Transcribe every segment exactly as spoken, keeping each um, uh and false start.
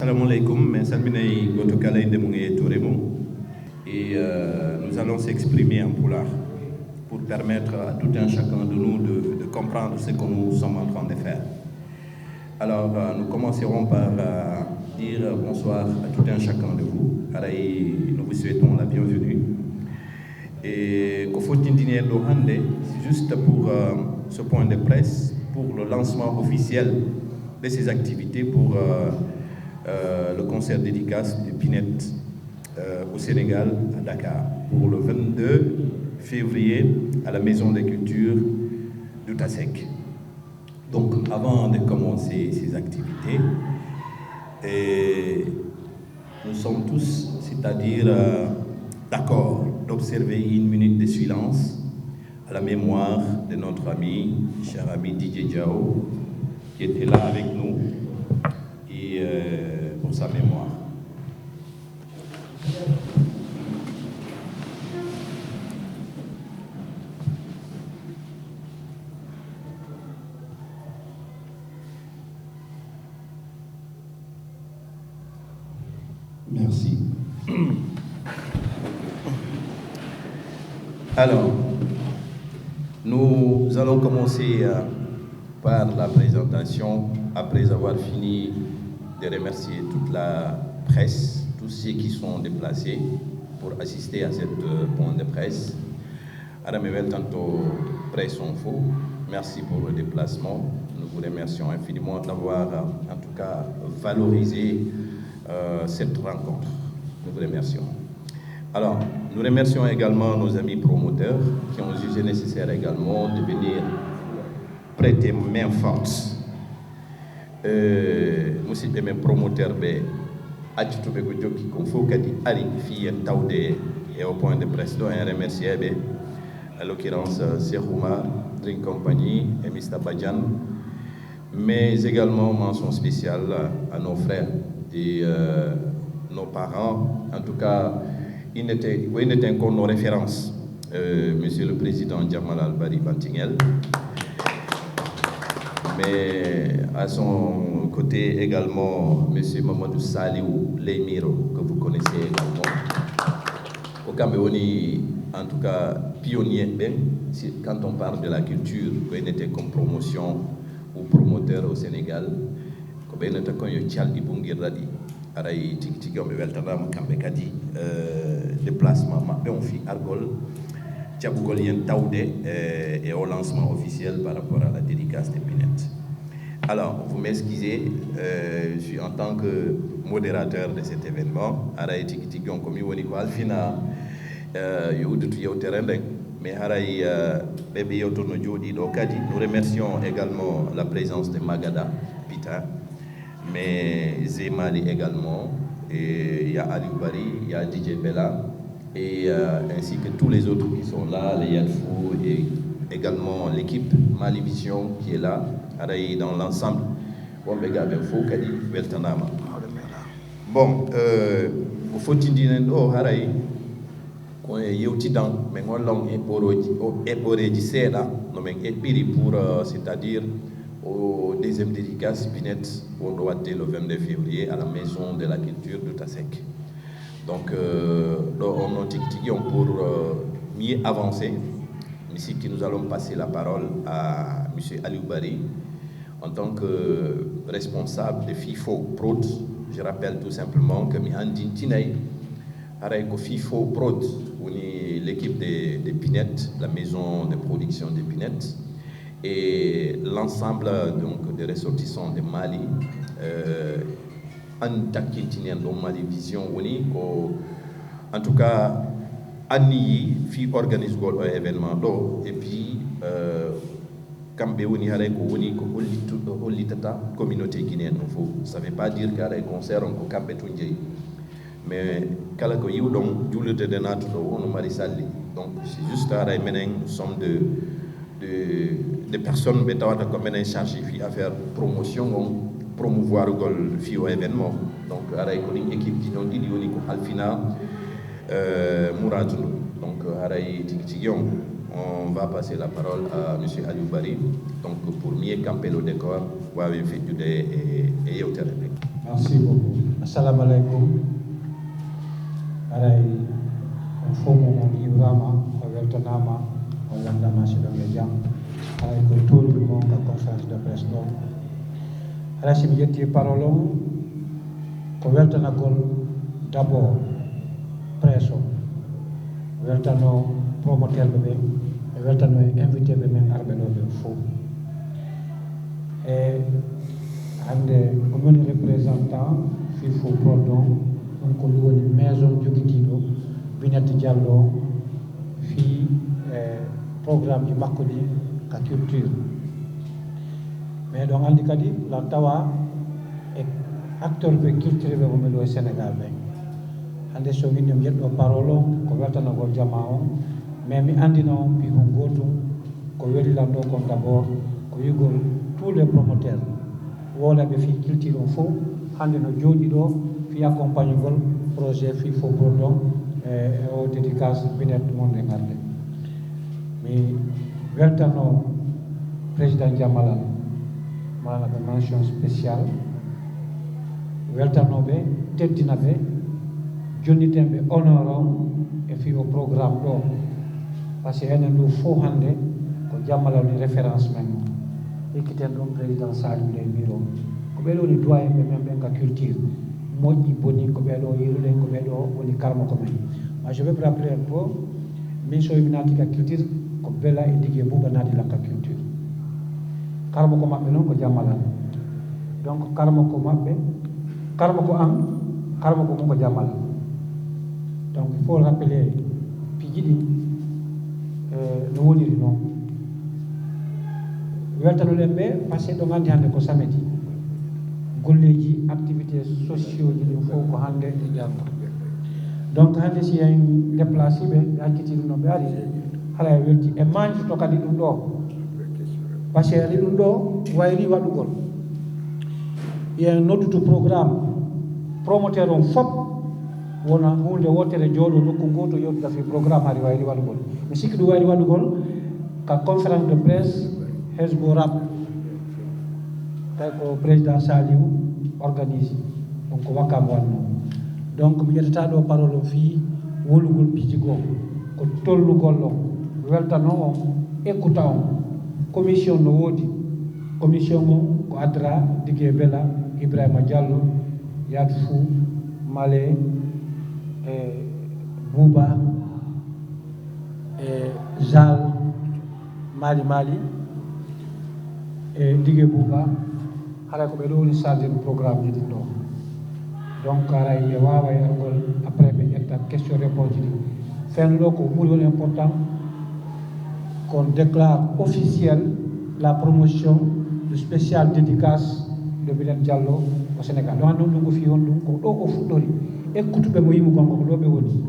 Assalamu alaikum, min salminay goto kala e inde mum e yettoore mum. Et euh, nous allons s'exprimer en pulaar pour permettre à tout un chacun de nous de, de comprendre ce que nous sommes en train de faire. Alors, euh, nous commencerons par euh, dire bonsoir à tout un chacun de vous. Haray, nous vous souhaitons la bienvenue. Et ko fottindini en ɗo hannde, c'est juste pour euh, ce point de presse, pour le lancement officiel de ces activités pour euh, euh, le concert dédicace de Pinette euh, au Sénégal, à Dakar, pour le vingt-deux février à la Maison des Cultures d'Outasek. Donc, avant de commencer ces activités, et nous sommes tous, c'est-à-dire euh, d'accord d'observer une minute de silence à la mémoire de notre ami, cher ami Didier Diao, qui était là avec nous, et euh, pour sa mémoire. Merci. Alors, nous allons commencer euh, par la présentation, après avoir fini de remercier toute la presse, tous ceux qui sont déplacés pour assister à cette euh, point de presse. Haray mi weltanto presse on fof. Merci pour le déplacement. Nous vous remercions infiniment d'avoir, euh, en tout cas, valorisé euh, cette rencontre. Nous vous remercions. Alors, nous remercions également nos amis promoteurs qui ont jugé nécessaire également de venir prêter main forte. Euh, musidɓe men promoteur ɓe, accutuɓe ko jokki kon fof kadi ari fii en tawde e o point de presse ɗo. En remercier ɓe, à l'occurrence euh, Cheikh Oumar, Drink Company et Mister Badiane, mais également mention spéciale à nos frères et euh, nos parents. En tout cas, ils n'étaient, ils n'étaient encore nos références. Euh, Monsieur le Président Jamal Albari Bantingel. Mais à son côté également, Monsieur Mamadou Saliou Leymiro, que vous connaissez également. Ko kamɓe woni, en tout cas, pionnier ɓen, si, quand on parle de la culture, ko enen comme promotion ou promoteur au Sénégal, ko ɓe nata kon yo calɗi bungirɗa ɗi. Haray tigi tigi on ɓe weltanaama kamɓe kadi euh, déplacement maɓɓe on fii argol jaɓugol yen tawde euh, e o lancement officiel par rapport à la dédicace de Pinette. Alors, vous m'excusez, euh, je suis en tant que modérateur de cet événement. Haray tigi tigi on ko mi woni ko halfina euh, yo udditu yewtere nden. Mais haray euh, ɓe ɓe yewtoto no jooɗii ɗo kadi. Nous remercions également la présence de Magada Pita, mais Zemali également, et il y a Aliou Bari, il y a D J Bella, et euh, ainsi que tous les autres qui sont là, les Yadfou et également l'équipe Mali Vision qui est là, haray dans l'ensemble. Wonɓe ga ɓen fof kadi weltanaama. Bon, euh, ko fottindinen ɗo haray ko e yewtidan, min holla on eɓɓorooji, o eɓɓoreeji seeɗa no min eɓɓiri pour euh, c'est-à-dire au deuxième dédicace Pinette wonɗo waɗde le vingt-deux février à la maison de la culture d'Outasek. Donc euh, ɗo on noon tigi tigi on pour euh, mieux avancer, mi sikki nous allons passer la parole à monsieur Aliou Bari en tant que responsable de FIFO Prod. Je rappelle tout simplement que mi andintinay haray ko FIFO Prod woni l'équipe de, de Pinette, la maison de production de Pinette, et l'ensemble donc des ressortissants de Mali euh, an takkintini en ɗon Mali Vision woni ko en tout cas anniyi fii organisgol o événement ɗo et puis euh, kamɓe woni haray ko woni ko hollittuɗo hollitata communauté guinéenne o fof. Ça veut pas dire que haray concert on ko kamɓe tun jeyi, mais kala ko yiwɗon juulirde nde naatuɗo o no mari salli. Donc c'est juste haray menen nous sommes de de, de personnes ɓe tawata ko menen chargé fii affaire promotion on, promouvoir gol fii o événement. Donc haray ko ɗin équipe ji noon ɗiɗi woni ko halfina euh, muradu ndu. Donc haray tigi tigi on on va passer la parole à monsieur Aliou Bari, donc pour mieux camper le décor, wawen feƴƴude e, e yewtere nde. Merci beaucoup. Assalamu aleykum. Haray on fof mo on yiwrama, o weltanama, o landama siɗon e jam. Haray ko tolni mo ka conférence de presse ɗo. Haray si mi ƴetti parole on, ko weltanagol d'abord presse o, weltano promoteur ɓe ɓen, e weltano e invité ɓe men arɓe ɗo ɓen fof. E hannde ko min représentant fifo prodon, ɗum ko ɗum woni maison jogitiiɗo Binette Diallo fii e programme ji makko ɗi ka culture. Mais ɗon anndi kadi lan tawa e acteur ɓe culture ɓe wonɓe ɗo e Sénégal ɓen. Hannde so min ɗum ƴetɗo parole on ko weltanagol jamaa on, mais mi anndina on fii hon gootum. Ko weli lan ɗo kon d'abord ko yigol tous les promoteurs woolayɓe fii culture on fof hannde no jooɗi ɗo fii accompagnugol projet fifo prodon e o dédicace Binette wonde ngarde. Mi weltano président Diamalan, maanaam mention spéciale, weltanoɓe, teddinaɓe, jonnitenɓe honneur on e fii o programme ɗo. Parce que enen ɗo fof hannde ko Diamalan woni référence men o. Ekkiten ɗon président Saliou Ley Miro. Ko ɓeɗo woni doyen ɓe men ɓen ka culture. Moƴƴi boni ko ɓeɗo yiruɗen, ko ɓeɗo woni karmo ko men. Ma je veux rappeler un peu, min so mi naati ka culture, ko Bella e Digue Bouba naati lan ka culture. Karmo ko maɓɓe noon ko Diamalan. Donc karmo ko maɓɓe, karmo ko an, karmo ko mum ko Diamalan. Donc il faut rappeler piiji ɗin e no woniri noon. Weltanoɗen ɓe parce que ɗo nganndi hannde ko samedi. Golleeji, activités sociaux ji ɗin fof ko hannde e janngo. Donc hannde si en déplacé ɓe, ɓe accitiri no ɓe ari, hara e welti e mañtuto kadi ɗum ɗo. Parce que ari ɗum ɗo wayri waɗugol. Yen noddutu programme promoteur on fof wona huunde wootere jooɗo nokku ngoo to yewtida fii programme hari wayri waɗugol. Mi sikki ɗum wayri waɗugol ka conférence de presse Hesbo Rap. Tawi ko président Saliou organise ɗum ko wakkaam wanno. Donc mi ƴettata ɗo parole o fii wolugol piiji goo ko tolnugol on, weltano on, ekkuta on. Commission no woodi. Commission o ko adra Digue Bella, Ibrahima Diallo, Yadfou, Malé, e Bouba, e Zal, Mali Mali, e Digue Bouba. Haray ko ɓe ɗo woni chargé de programme ji ɗin ɗo. Donc haray ɓe waaway argol après ɓe ƴetta question réponse ji ɗi. Fenno ɗo ko ɓuri woni important, qu'on déclare officiel la promotion de spécial dédicace de Binette Diallo au Sénégal. Donc ɗum ɗum ko fii on ɗum ko ɗo o fuɗɗori. Ekkutuɓe mo yimugol ko ɗo ɓe woni.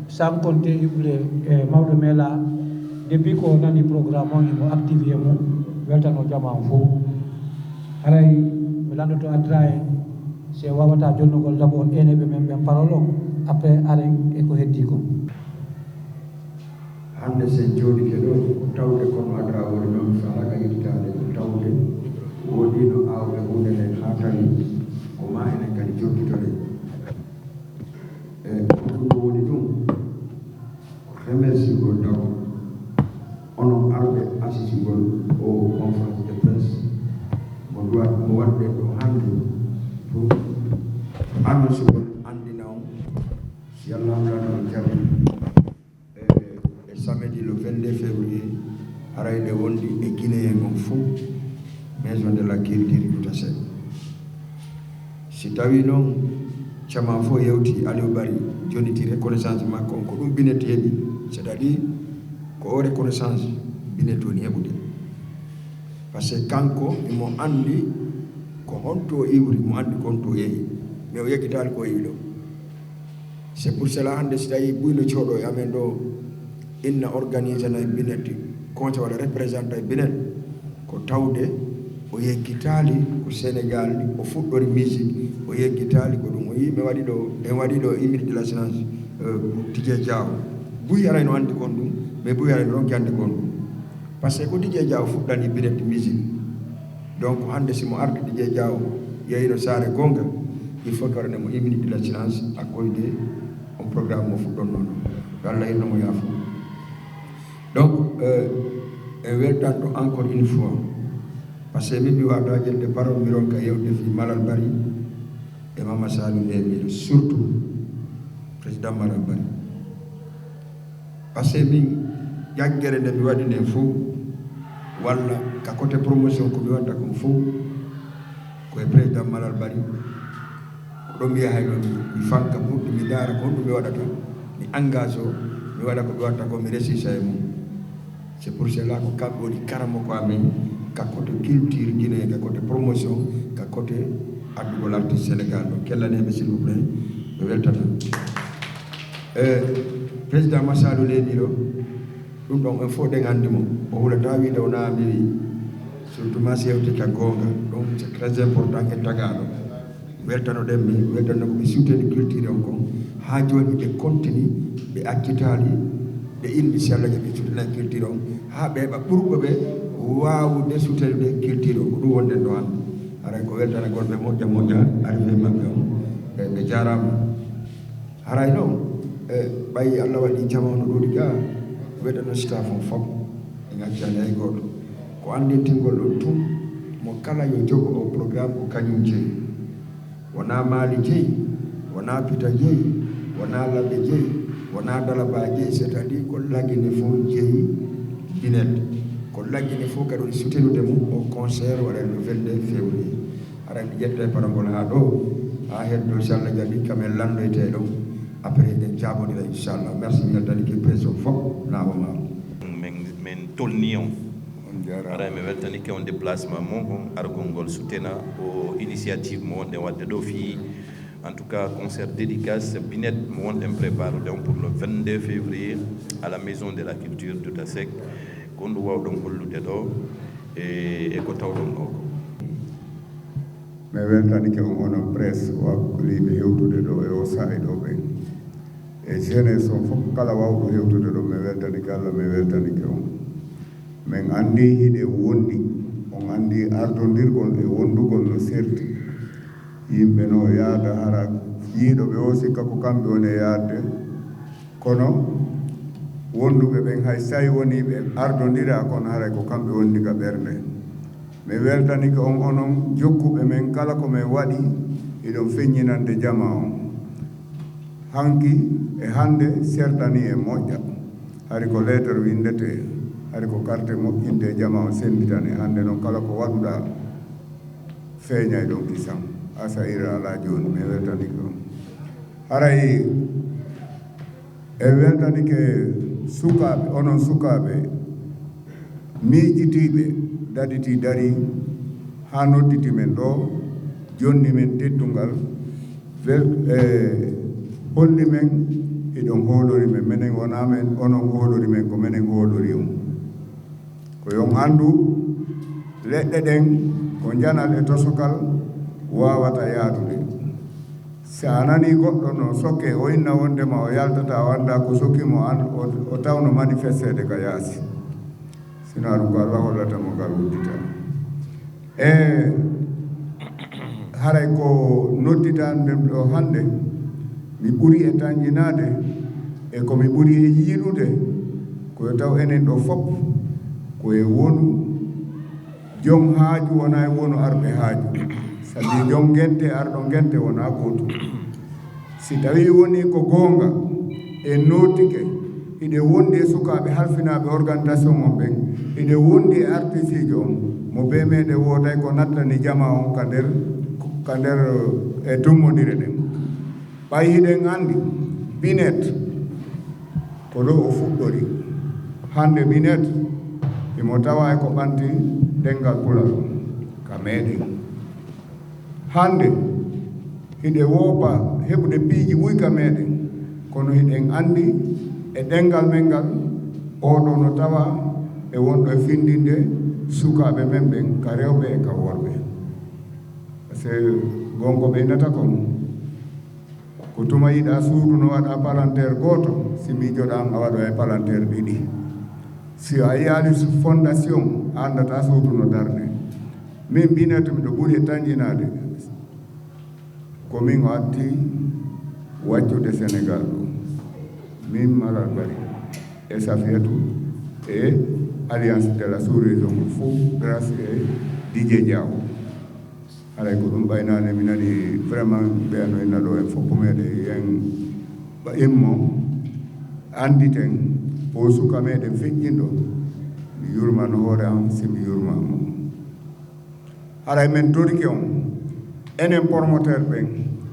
Sans compter yimɓe e mawɗo Mela, depuis ko o nani programme on, himo activé mum, weltano jamaa on fof. Haray mi landoto adra en, si en waawata jonnugol d'abord eeneɓe men ɓen parole on, après aren e ko heddii kon. Hannde si en jooɗike ɗo, ko tawde kono adra woni noon, mi faalaaka yettitaade, ko tawde woodino aawɓe huunde nden haa tawi ko maa enen kadi jokkitoɗen. E ko ɗum ɗo woni ɗum, ko remerciegol d'abord onon arɓe assisugol o conférence de presse mo duwa-, mo waɗɗen ɗo hannde pour annoncegol, anndina on, si Allahu laana on jaɓi, e, e samedi le vingt-deux février, haray nde wondi e Guinéen on fof, Maison de la Culture Duta Seck. Si tawii noon jamaa fof yewti Aliou Barry, jonniti reconnaissance makko on, ko ɗum Binette heɓi, c'est-à-dire ko o reconnaissance Binette woni heɓude. Parce que kanko imo anndi ko honto o iwri, imo anndi ko honto o yehi, mais o yeggitaali ko o iwi ɗo. C'est pour cela hannde si tawii Buy no jooɗo e amen ɗo, ina organise na e Binette, conseil walla représentant e Binette, ko tawde o yeggitaali ko Sénégal, o fuɗɗori musique, o yeggitaali ko ɗum. O yii mi waɗi ɗo, en waɗi ɗo hymne de la jeunesse, euh, pour Didier Diaw. Buy haray no anndi kon ɗum, mais Buy haray no ronki anndi kon ɗum. Parce que ko Didier Diaw fuɗɗani Binette musique. Donc hannde si mo ardi Didier Diaw yeyno saare goonga, Il faut que waɗane mo une minute de la silence à cause de on programme mo fuɗɗon noon. Yo Allah hirno mo yaafo. Donc euh, en weltanto encore une fois, parce que min mi wata ƴelde parole mi ronka yewde fi Malal Bari e Mama Salu Emir, surtout président Malal Bari. Parce que min ƴaggere nde mi waɗi nden fof, walla ka côté promotion ko mi watta kon fof, ko e président Malal Bari. Ko ɗon mi yahay ɗon, mi fanka puɗɗi mi ndaara ko honɗum mi waɗata, mi engage o, mi waɗa ko mi watta ko, mi resisa e mum. C'est pour cela ko kamɓe woni karamoko amen ka côté culture Guinée, ka côté promotion, ka côté addugol artiste Sénégal ɗo. Kellaneɓe s'il vous plaît, ɓe weltata. E président Masalu Leydi ɗo, ɗum ɗon en fof ɗen anndi mo. O hulata wiide o naa mbiwi, surtout ma si yewti ka goonga. Donc c'est très important e tagaaɗo. Weltanoɗen mi, weltano ko ɓe suutani culture on kon. Haa jooni ɓe continue, ɓe accitaali, ɓe inni si Allah jaɓi suutana culture on. Haa ɓe heɓa ɓurɓe ɓe waawude suutanude culture on. Ko ɗum wonɗen ɗo hannde. Haray ko weltanagol ɓe moƴƴa moƴƴa arrivé maɓɓe on. Ɓe, ɓe jaaraama. Haray noon, e ɓay Allah waɗi jamaanu ɗuuɗi ga, weɗano staff on fof, en accani hay gooto. Ko anndintingol ɗon tun, mo kala yo jogo o programme ko kañum jeyi. Wonaa Maali jeyi, wonaa Pita jeyi, wonaa Labe jeyi, wonaa Dalaba jeyi, c'est-à-dire ko Lagine fof jeyi Binet. Ko Lagine fof kadi woni soutenude mum o concert waɗa le vingt-deux février. Aɗa anndi ƴetta e parangol haa ɗo, haa heddo, si Allah jaɓi, kam en lanndoyte ɗon. Après, en jaabondira, inchallah. Merci, mi weltanike président fof, naamo maaro. Min, min tolni on. On jaaraama. Aray, mi weltanike on déplacement mo, on argol ngol soutena o initiative mo wonɗen waɗde ɗo fii, en tout cas, concert dédicace Binet mo wonɗen préparude on pour le vingt-deux février à la Maison de la Culture de Tasek. Ko honɗum wawɗon hollude ɗo e, e ko tawɗon ɗo ko? Mi weltanike on onon presse wakkiliiɓe hewtude ɗo e o saa'i ɗo ɓen. E jeunesse on fof kala wawɗo hewtude ɗo, mi weltanike Allah, mi weltanike on. Min anndi hiɗen wondi, on anndi ardondirgol e wondugol no serti. Yimɓe no yaada hara yiiɗo ɓe o sikka ko kamɓe woni e yaadde. Kono wonduɓe ɓen hay say woni ɓe ardondira, kono haray ko kamɓe wondi ka ɓernde. Mi weltanike on onon jokkuɓe men kala ko men waɗi, hiɗon feññinande jama on. Hanki e hannde sertani e moƴƴa. Hari ko lettre winndete, hari ko carte moƴƴinte jama on sembitane. Hannde non kala ko waɗuɗa feeñay ɗon kisan. Asa ira ala jooni, mi weltanike on. Haray en weltanike sukaaɓe, onon sukaaɓe miijitiiɓe, daditi dari haa nodditi men ɗo, jonni men teddungal, wel-, e holli men hiɗon hoolori men. Menen wonaa men, onon hoolori men, ko menen hoolori on. Ko yon anndu, leɗɗe ɗen ko njanal e tosokal waawata yaadude. Si a nanii goɗɗo no sokke, o inna wondema o yaltata, o anndaa ko sokki mo, an, o, o tawno manifesteede ka yaasi. Sinaa ɗum ko Allah hollata mo ngal uddital. E haray ko nodditaa nden ɗo hannde, mi ɓuri e tanƴinaade, e ko mi ɓuri e yiɗude, ko yo taw enen ɗo fof ko e wonu jom haaju, wonaa e wonu arɓe haaju. Sabi jom ngente, arɗo ngente wonaa gootum. Si tawii wonii ko goonga, en nootike, hiɗen wondi e sukaaɓe halfinaaɓe organisation on ɓen, hiɗen wondi e artisiijo on, mo bee meɗen wooday ko nattani jama on ka nder, ka nder, e tummondire ɗen. Ɓay hiɗen anndi, Binet, ko ɗo o fuɗɗori. Hannde Binet, himo tawa e ko ɓanti ɗemngal Pular on, ka meɗen. Hannde, hiɗen woopa heɓude piiji buy ka meɗen, kono hiɗen anndi e ɗemngal men ngal, oo ɗoo no tawa e wonɗo e findinde sukaaɓe men ɓen, ka rewɓe e ka worɓe. Par ce que gonko ɓe innata kon, ko tuma yiɗaa suudu no waɗa palanteer gooto, si miijoɗaa a waɗoya e palanteer ɗiɗi. Si a yiyaali su-, fondation, a anndataa suudu no darne. Min Binet miɗo ɓuri e tanƴinaade. Ko min o atti waccude Sénégal ɗo. Min Malal Bari e Safiatou e Alliance de la Sous-Région fof grâce e Didier Diaw. Haray ko ɗum ɓaynaade mi nani vraiment ɓeya no inna ɗo en fof ko meɗen yen ɓa immo annditen o suka meɗen feƴƴinɗo mi yurma no hoore am si mi yurma mo. Haray men torike on enen promoteur ɓen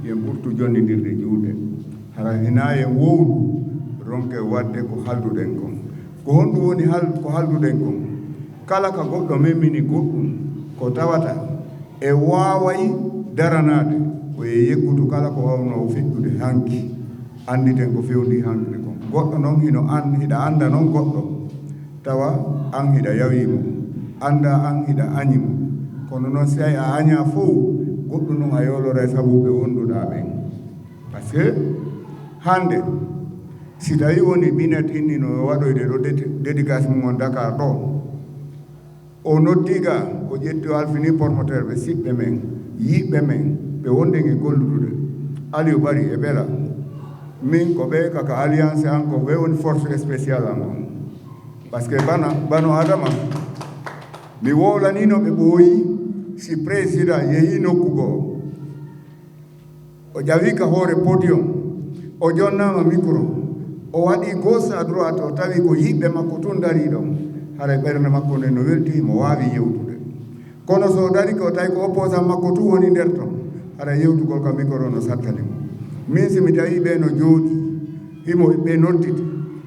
yen ɓurtu jonnindirde juuɗe. Hara hina yen wowlu ronke wadde ko halduɗen kon. Ko honɗum woni hal ko halduɗen kon? Kala ka goɗɗo memini goɗɗum ko tawata e waaway daranaade ko e yeggutu kala ko wawnoo feƴƴude hanki. Annditen ko fewndi hanki kon. Goɗɗo non hino an hiɗa annda non goɗɗo tawa an hiɗa yawii mo annda an hiɗa añi mo. Kono noon si tawi a añaa fow goɗɗum ɗum a yooloray sabuɓe wonduɗaa ɓen. Par ce que hannde si tawi woni binet inni no waɗoyde ɗo dédicace mum on Dakar ɗo o noddi ga o ƴetti o alfini promoteur ɓe siɓɓe men yiɓɓe men ɓe wonɗen e golludude Aliou Bari e Bela. Min ko ɓe kaka alliance an ko ɓe woni force spéciale an on. Par ce que bana bano adama mi wowlanino ɓe ɓooyi si président yehi nokku goo o ƴawi ka hoore podium o jonnama micro o waɗi gauche à droite o tawi ko yiɓɓe makko tun dari ɗon. Haray ɓernde makko nden no welti himo waawi yewtude. Kono so o dari ko tawi ko opposant makko tun woni nder ton haray yewtugol ka micro no sattani mo. Min si mi tawi ɓe no jooɗi himo ɓe nodditi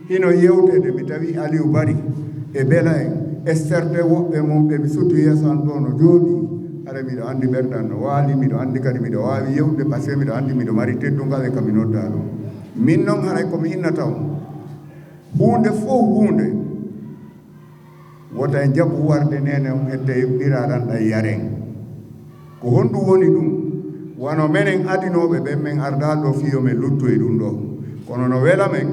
hino yewtede mi tawi Aliou Bari e Bela en e certains woɓɓe mum ɓe mi suttu yeeso an ɗo no jooɗi. Hara miɗo anndi ɓerɗan no waali miɗo anndi kadi miɗo waawi yewtude par ce que miɗo anndi miɗo mari teddungal e ka mi noddaa ɗum. Min noon haray ko mi innata on huunde fof huunde wota en jaɓu warde nene on hette ɓiraaɗan ɗan yaren. Ko honɗum woni ɗum? Wano menen adinooɓe ɓen men ardaali ɗo fii yo men luttu e ɗum ɗo. Kono no wela men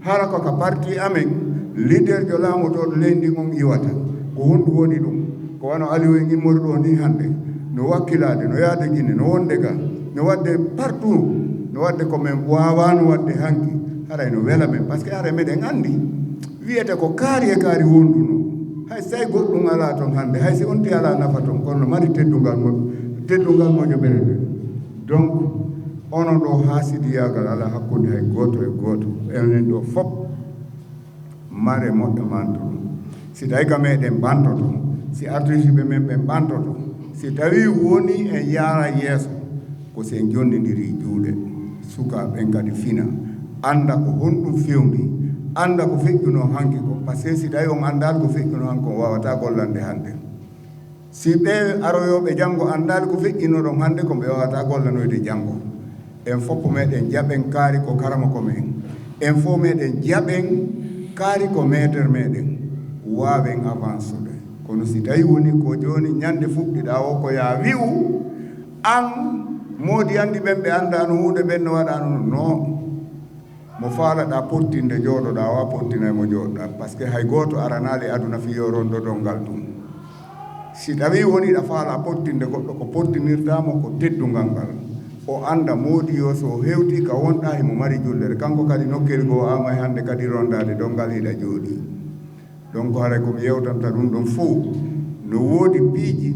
hara ko ka parti amen leaderjo laamotooɗo leydi ndin on iwata. Ko honɗum woni ɗum? Ko wano Aliou en immori ɗo ni hannde no wakkilaade no yaade Gine no wonde ga no waɗde partout no waɗde ko men waawano waɗde hanki. Haray no wela men par ce que haray meɗen anndi wiyete ko kaari e kaari wonduno. Hay si tawi goɗɗum alaa ton hannde hay si onti alaa nafa ton kono no mari teddungal mo teddungal moƴo ɓerende. Donc onon ɗo haasidiyaagal alaa hakkunde hay gooto e gooto enen ɗo fof mare moƴƴo manto ɗum. Si tawi ka meɗen ɓantoto si artisiɓe men ɓen ɓantoto si tawi woni en yaara yeeso ko si en jonnindiri juuɗe sukaaɓe ɓen kadi fina annda ko honɗum fewndi annda ko feƴƴunoo hanki kon par ce que si tawi on anndaali ko feƴƴunoo hanki kon waawata gollande hannde. Si ɓe aroyooɓe janngo anndaali ko feƴƴinoɗon hannde ko ɓe waawata gollanoyde janngo. En fof meɗen jaɓen kaari ko karamoko men en fof meɗen jaɓen kaari ko meeter meɗen waawen avansude. Kono si tawi woni ko jooni ñande fuɗɗiɗa o ko ya wi'u an moodi anndi ɓen ɓe anndano huunde ɓen no waɗano no mo faalaɗa pottinde jooɗoɗa o a pottinay mo jooɗoɗa par ce que hay gooto aranaali aduna fii yo rondo donngal ɗum. Si tawi woni ɗa faala pottinde goɗɗo ko pottinirta mo ko teddungal ngal o annda moodi yo so hewti ka wonɗa himo mari jullere kanko kadi nokkeli goo ama e hannde kadi rondaade donngal hiɗa jooɗi. Donc haray ko mi yewtanta ɗum ɗon fof no woodi piiji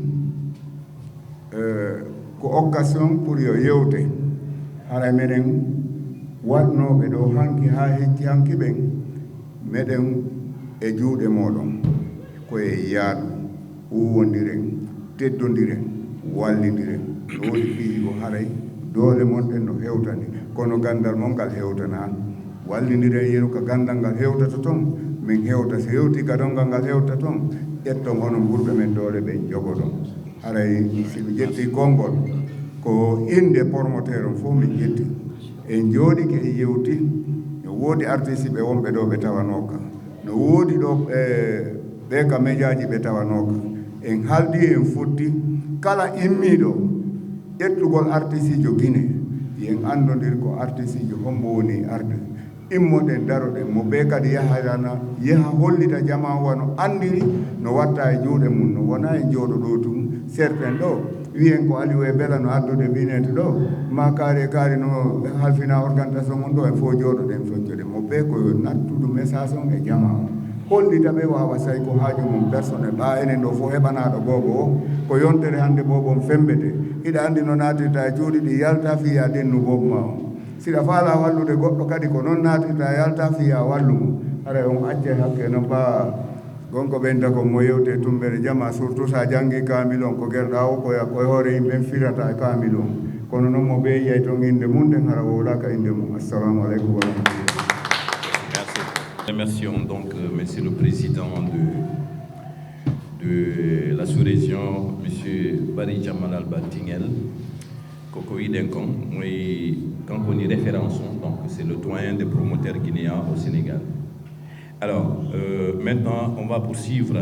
ko occasion pour yo yewte. Haray meɗen waɗnooɓe ɗo hanki haa hecci hanki ɓen meɗen e juuɗe mooɗon ko e yaadu huuwondiren teddondiren wallindiren. No woodi piiji ko haray doole mon ɗen no hewtani kono ganndal mon ngal hewtanaani. Wallindiren yeru ka ganndal ngal hewtata ton min hewta so hewti ka donngal ngal hewta ton. Ƴetton onon ɓurɓe men doole ɓen jogoɗon. Haray si mi ƴetti konngol ko innde promoteur on fof min ƴetti en jooɗike en yewti. No woodi artiste ɓe wonɓe ɗo ɓe tawanooka no woodi ɗo ɓe ka mejaaji ɓe tawanooka. En haaldi en fotti kala immiiɗo ƴettugol artisiijo Gine yen anndondir ko artisiijo hombo woni arde. Immoɗen daroɗen mo ɓe kadi yaharana yaha hollita jamaa wano anndiri no watta e juuɗe mum no wona en jooɗo ɗo tun certains ɗo. Wiyen ko Aliou e Bela no addude Binet ɗo, ma kaari e kaari no halfina organisation on ɗo, en fof jooɗoɗen, feccoɗen mo bee ko yo nattudu message on e jama on. Hollita ɓe waawa say ko haaju mum personnel. Ɓaa enen ɗo fof heɓanaaɗo boobo o, ko yontere hannde boobo on femmbete. Hiɗa anndi no naatirta e cuuɗi ɗi yalta fii ya ɗennu boobo ma on. Siɗa faala wallude goɗɗo kadi ko noon naatirta yalta fii ya wallu mo. Haray on accay hakke no baa Gonko ɓen dagol mo yewte e tummbere jama, surtout sa janngi kaamil on, ko gerɗa o ko ya-, ko e hoore yimɓe ɓen firata e kaamil on. Kono noon mo ɓe yiyay toon innde mum nden hara wowlaaka innde mum. Assalamu aleykum wa rahmatullah. Merci. Remercions donc euh, Monsieur le Président de, de la sous-région, Monsieur Bari Jamal Alba Tingel. Ko ko wiɗen kon, moy kanko woni référence on, donc c'est le doyen des promoteurs guinéens au Sénégal. Alors, euh, maintenant, on va poursuivre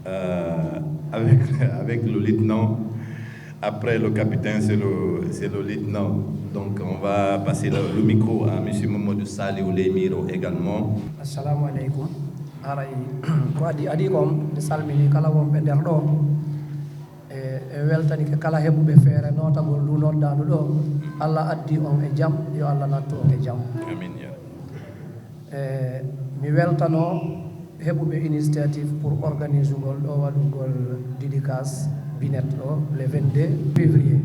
euh, avec, avec le lieutenant. Après le capitaine, c'est le, c'est le lieutenant. Donc, on va passer le, le micro à M. Mamadou Saliou Lemiro également. Assalamu aleykum. Haray ko adi adi kon, mi salmini kala wonɓe nder ɗo. E en weltanike kala heɓuɓe feere nootagol ndu noddaandu ɗo. Allah addi on e jam, yo Allah nattu on e jam. Amin ya. E mi weltano heɓuɓe initiative pour organisugol ɗo waɗugol dédicace Binet ɗo le vingt-deux février.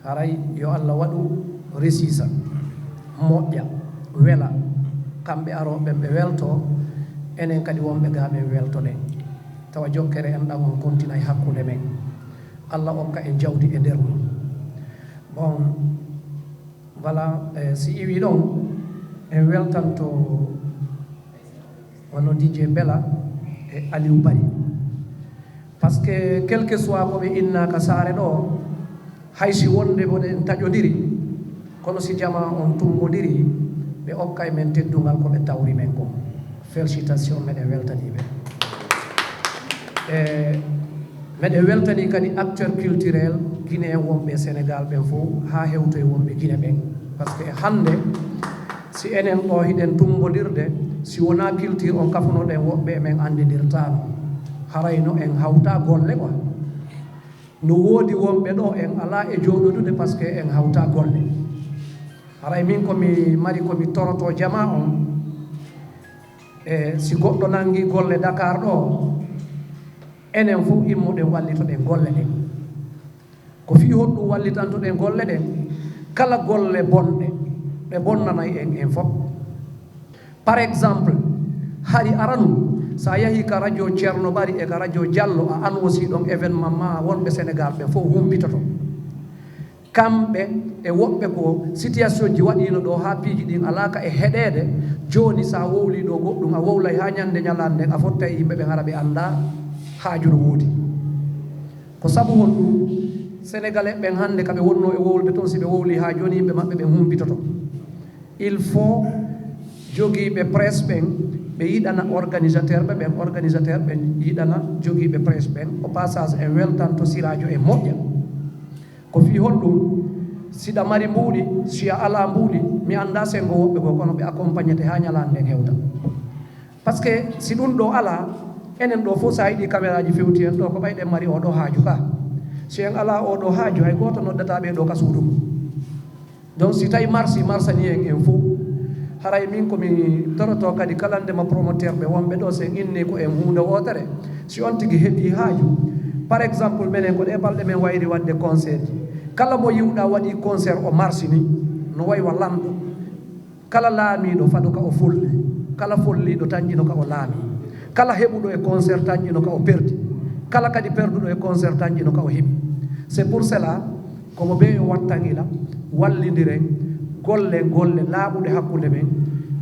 Haray yo Allah waɗu resisa, moƴƴa, wela. Kamɓe arooɓe ɓe welto, enen kadi wonɓe ga ɓen weltoɗen. Tawa jokkere enɗan on kontinay hakkunde men. Allah okka en jawdi e nder mum. Bon, voilà, eh, si iwi ɗon en weltanto wano D J Bela e Aliou Bari. Parce que quel que soit ko ɓe innaka saare ɗo, hay si wonde mboɗen taƴodiri, kono si jama on tummbodiri, ɓe okkay men teddungal ko ɓe tawri men kon. Félicitation, meɗen weltanii ɓe. E meɗen weltanii kadi acteur culturel guinéen wonɓe Sénégal ɓen fof, haa hewto e wonɓe Guinée ɓen. Parce que hannde si enen ɗo hiɗen tummbodirde, si wonaa culture on kafunoɗen, woɓɓe e men anndindirtaano. Haray no en hawta golle quoi. No woodi wonɓe ɗo en alaa e jooɗodude parce que en hawta golle. Haray min ko mi mari ko mi toroto jama on. E si goɗɗo nangi golle Dakar ɗo, enen fof immoɗen wallitoɗen golle ɗen. Ko fii honɗum wallitantoɗen golle ɗen? Kala golle bonɗe ɗe bonnanay en en fof. Par exemple, hari aranun, sa yahi ka radio Ceerno Bari e ka radio Jallo, a annoncii ɗon événement ma, wonɓe Sénégal ɓen fof humpitoto. Kamɓe e woɓɓe ko situation ji waɗiino ɗo haa piiji ɗin alaa ka e heɗeede. Jooni sa wowlii ɗo goɗɗum, a wowlay haa ñannde ñalaande nden a fottay e yimɓe ɓen hara ɓe anndaa haaju no woodi. Ko sabu honɗum? Sénégalais ɓen hannde ka ɓe wonnoo e wowlude toon, si ɓe wowlii haa jooni yimɓe maɓɓe ɓen humpitoto. Il faut jogiiɓe presse ɓen ɓe yiɗana organisateur ɓe ɓen, organisateur ɓen yiɗana jogiiɓe presse ɓen. Au passage en weltanto Siraajo e moƴƴa. Ko fii honɗum? Siɗa mari mbuuɗi, si a alaa mbuuɗi, mi anndaa senngo woɓɓe goo, kono ɓe accompagnete haa ñalaande nden hewta. Parce que si ɗum ɗo alaa, enen ɗo fof sa yiɗi kameraaji fewti en ɗo, ko ɓay ɗen mari oo ɗo haaju ka. Si en alaa oo ɗo haaju, hay gooto noddataa ɓee ɗo ka suudu mum. Donc si tawi marsi marsani en en fof, haray min ko mi toroto kadi kala ndema promoteur ɓe wonɓe ɗo, si en inni ko en huunde wootere, si on tigi heɓii haaju, par exemple menen ko ɗe balɗe men wayri waɗde concert ji, kala mo yiwɗa waɗi concert o marsini, no way wa lamɗo. Kala laamiiɗo fado ka o folli, kala folliiɗo tanƴino ka o laamii, kala heɓuɗo e concert tanƴino ka o perdi, kala kadi perduɗo e concert tanƴino ka o heɓi. C'est pour cela, komo bee yo wattan ila, wallindiren, gollen golle laaɓuɗe hakkunde men,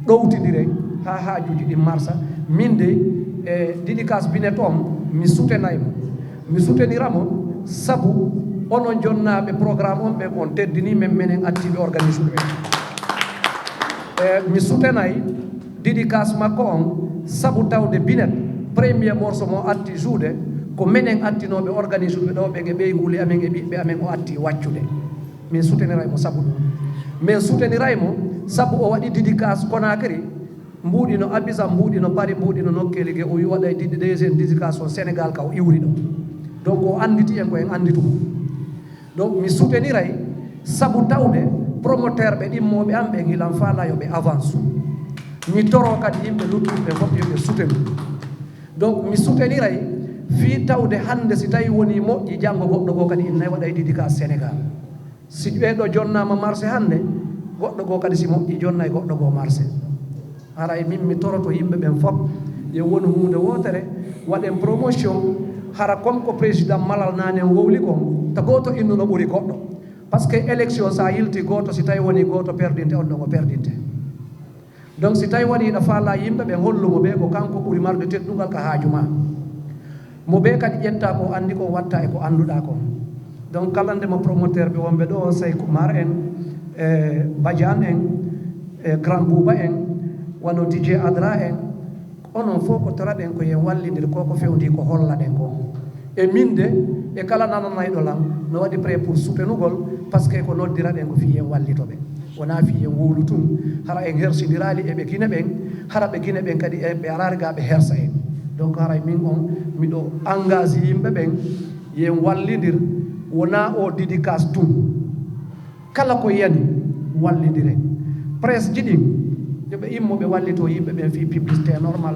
ɗowtindiren haa haajuuji ɗin marsa. Min dey, e dédicace Binet on, mi soutenay mo. Mi soutenira mo sabu onon jonnaaɓe programme on ɓen, on teddinii men, menen attiiɓe organisme ɓen. E mi soutenay dédicace makko on sabu tawde Binet, premier morceau mo atti joude, ko menen attinooɓe organisme ɓe ɗo ɓen e ɓeynguuli amen e ɓiɓɓe amen o atti waccude. Min souteniray mo sabu ɗum. Min souteniray mo sabu o waɗi dédicace Conakry, mbuuɗi no Abidjan, mbuuɗi no Paris, mbuuɗi no nokkeeli ge, o wi waɗay didi deuxième dédicace on Sénégal ka o iwri ɗo. Donc o annditi en ko en annditu mo. Donc mi souteniray sabu tawde promoteur ɓe ɗimmooɓe am ɓen hilan faala yo ɓe avance. Mi toro kadi yimɓe luttuɓe ɓe fof yo ɓe soutenu. Donc mi souteniray fii tawde hannde si tawi woni moƴƴi janngo goɗɗo goo kadi inna waɗay dédicace Sénégal. Si ɓee ɗo jonnaama marché hannde, goɗɗo goo kadi si moƴƴi jonnay goɗɗo goo marché. Haray min mi toroto yimɓe ɓen fof yo wonu huunde wootere, waɗen promotion. Hara comme ko président Malal naanen wowli kon, ta gooto innuno ɓuri goɗɗo. Parce que élection sa yilti gooto, si tawi woni gooto perdinte, on ɗon o perdinte. Donc si tawi woni hiɗa faala yimɓe ɓen, hollumo ɓe ko kanko ɓuri marde teddungal ka haaju ma. Mo ɓe kadi ƴetta ko anndi kon watta e ko annduɗa kon. Donc kala nde mo promoteur ɓe wonɓe ɗo, Sey Kumar en, e Badiane en, e Grand Bouba en, wano D J Adra en, onon fof ko toraɗen ko yen wallindir ko ko fewndi ko hollaɗen ko. E min de, e kala nananayɗo lan, no waɗi prêt pour soutenugol, parce que ko noddiraɗen ko fii yen wallito ɓe. Wonaa fii yen wowlu tun, hara en hersindiraali e ɓe Gine ɓen, hara ɓe Gine ɓen kadi e ɓe araari ga ɓe hersa en. Donc haray min on, miɗo engage yimɓe ɓen, yen wallindir, wonaa o dédicace tun. Kala ko yani, wallindiren. Presse ji ɗin, yo ɓe immo ɓe wallito yimɓe ɓen fii publicité normal.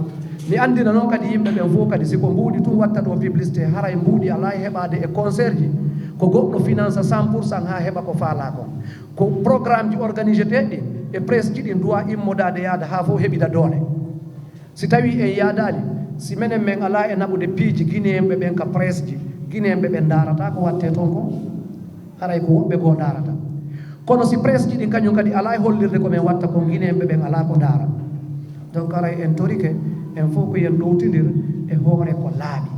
Mi anndina noon kadi yimɓe ɓen fof kadi, si ko mbuuɗi tun watta ɗo publicité, haray mbuuɗi alaa e heɓaade e concert ji, ko goɗɗo finance cent pour cent haa heɓa ko faalaa kon. Ko programme ji organisé teeɗi ɗin e presse ji ɗin duwa immodaade yaada haa fof heɓida doole. Si tawii en yaadaali, si menen men alaa e naɓude piiji Gineyeenɓe ɓen ka presse ji, Gineyeenɓe ɓen ndaarataa ko wattee ton kon. Haray ko woɓɓe goo ndaarata. Kono si presse ji ɗin kañum kadi alaa e hollirde ko men watta kon, Gineyeenɓe ɓen alaa ko ndaara. Donc haray en torike, en fof ko yen ɗowtindir e hoore ko laaɓi.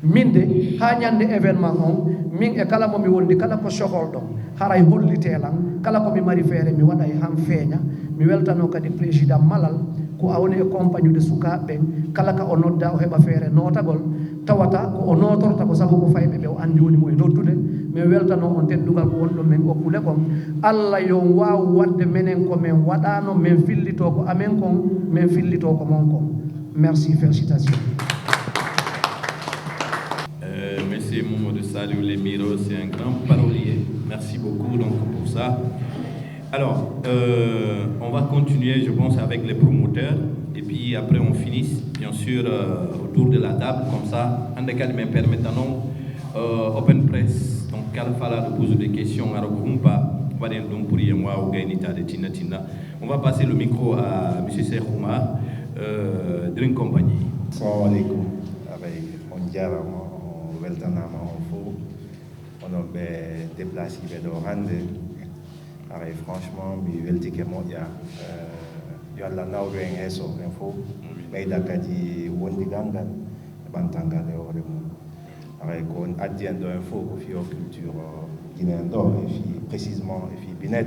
Min de, haa ñande événement on, min e kala mo mi wondi, kala ko sohol ɗon, haray hollitee lan, kala ko mi mari feere, mi waɗay han feeña. Mi weltanoo kadi président Malal, ko a woni e compagnie de sukaaɓe ɓen, kala ka o nodda, o heɓa feere nootagol, tawata ko o nootorta ko sabu ko fayɓe ɓe o anndi woni mo e noddude. Min weltanoo on teddungal ko wonɗon men okkude kon. Alla yo on waaw waɗde menen ko men waɗaano, men fillitoo ko amen kon, men fillitoo ko mon kon. Merci, félicitations. Euh, Monsieur Mamadou Saliou Lemiro, c'est un grand parolier. Merci beaucoup donc pour ça. Alors, euh, on va continuer, je pense, avec les promoteurs. Et puis après, on finit, bien sûr, euh, autour de la table. Comme ça, hannde kadi min permettanoo, euh, open press. Donc, kala faalaaɗo poser des questions, ara ko humpa, waɗen ɗum pour yen waaw gaynitaade tinna tinna. On va passer le micro à Monsieur Cheikh Oumar, euh, Drink Company. Assalamu aleykum. Aray, on jaaraama, on weltanaama on fof. Onon ɓe déplacé ɓe ɗo hannde. Aray, franchement, mi weltike moƴƴa. Euh, yo Allah nawru en yeeso en fof. Ɓeyda kadi wondigal ngal e ɓantal ngal e hoore mum. Aray, ko on addi en ɗo en fof ko fii o culture, euh, guinéen ɗo, e fii précisément e fii Binet.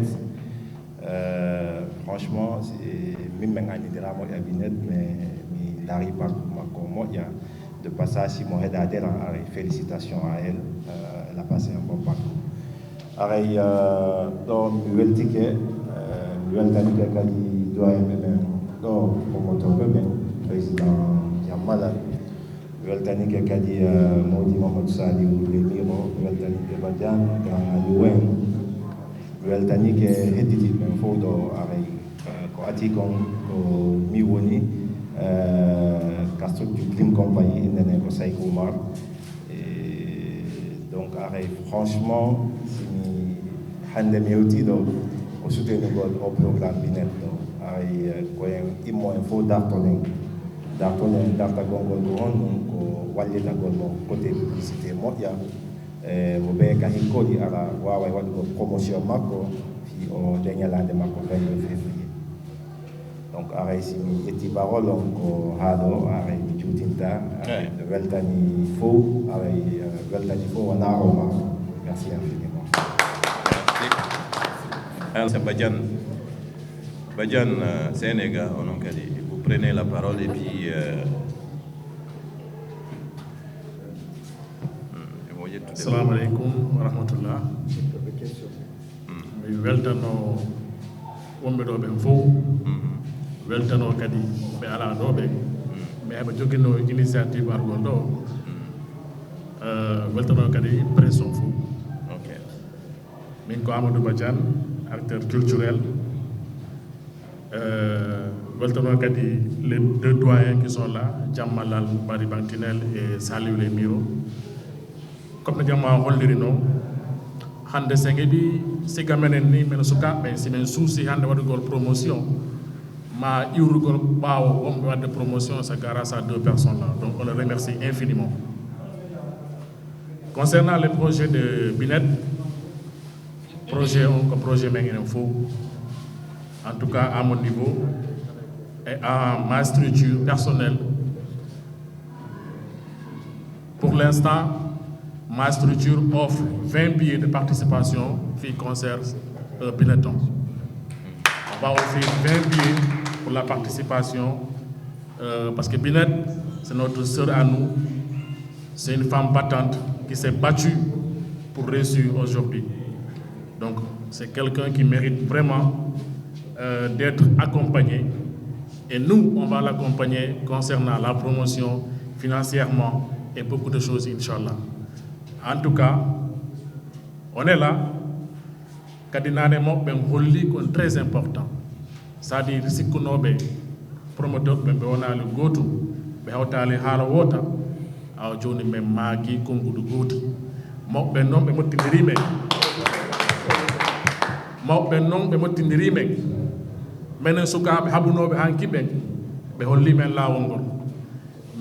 Euh, franchement, si, min min anndindiraama e Binet, mais mi ndaari parcours makko moƴƴa. De passage, si mo heɗaade lan, aray, félicitations à elle. Euh, elle a passé un bon parcours. Aray, euh, ɗo mi weltike, euh, mi weltanike kadi doyen ɓe ɓen ɗo, promoteur ɓe ɓen, président Diamala. Mi weltanike kadi, euh, Mawdi Mamadou Saliou Lemiro, mi weltanike Badiane, grand Aliou en. Mi weltanike hedditiiɓe ɓen fof ɗo, aray, euh, ko adii kon ko mi woni, euh, ka structure Dream Company, innde nden ko Sayko Oumar. E donc, aray, franchement, si mi, hannde mi yewtii ɗo, ko soutenugol o programme Binet ɗo. Aray, eh, ko en immo en fof dartoɗen. Dartoɗen, dartagol ngol ko honɗum? Ko wallitagol mo côté publicité moƴƴa. E mo ɓe ka hikkoji ara waaway waɗugol promotion makko fii o nde ñalaande makko vingt-deux février. Donc, aray, si mi ƴetti parole on ko haa ɗo, aray, mi juutinta. Aray, no weltani fof, aray, eh, weltani fof, wonaa o ma. Merci infiniment. Alors, c'est Badiane. Badiane, euh, Sénégal, onon kadi, vous prenez la parole et puis, euh, hmm, emo ƴettude. Assalamu aleykum wa rahmatullah. Mi weltano wonɓe ɗo ɓen fof. Weltano kadi ɓe alaa ɗo ɓen. Mais eɓe joginno initiative argol ɗo. Euh, weltano kadi presse on fof. Ok. Min ko Amadou Badiane, acteur culturel. Euh, weltanoo kadi les deux doyens qui sont là, Jammalal Bari Bantinel et Saliou Les Miro. Comme no jamma holliri noon, hannde so en ngeɗii siga menen ni, men sukaaɓe, si men suusi hannde waɗugol promotion, ma iwrugol ɓaawo wonɓe waɗde promotion, c'est grâce à deux personnes là. Donc, on le remercie infiniment. Concernant le projet de Binet, projet on ko projet men enen fof. En tout cas, à mon niveau et à ma structure personnelle, pour l'instant, ma structure offre vingt billets de participation fii concert, euh, Binet on. On va offrir vingt billets pour la participation, euh, parce que Binet, c'est notre sœur à nous. C'est une femme battante qui s'est battue pour réussir aujourd'hui. Donc, c'est quelqu'un qui mérite vraiment, euh, d'être accompagné. Et nous, on va l'accompagner concernant la promotion financièrement et beaucoup de choses, Inch'Allah. En tout cas, on est là. Kadi nane moɓɓe ɓen holli ko très important. C'est-à-dire sikkunooɓe promoteur ɓe, ɓe wonaali gootum, ɓe hawtaali haala woota, awa jooni men maaki konnguɗi gooti. Moɓɓe noon ɓe mottindirii men. Mawɓe noon ɓe mottindirii men. Menen sukaaɓe haɓunooɓe hanki ɓen, ɓe holli men laawol ngol.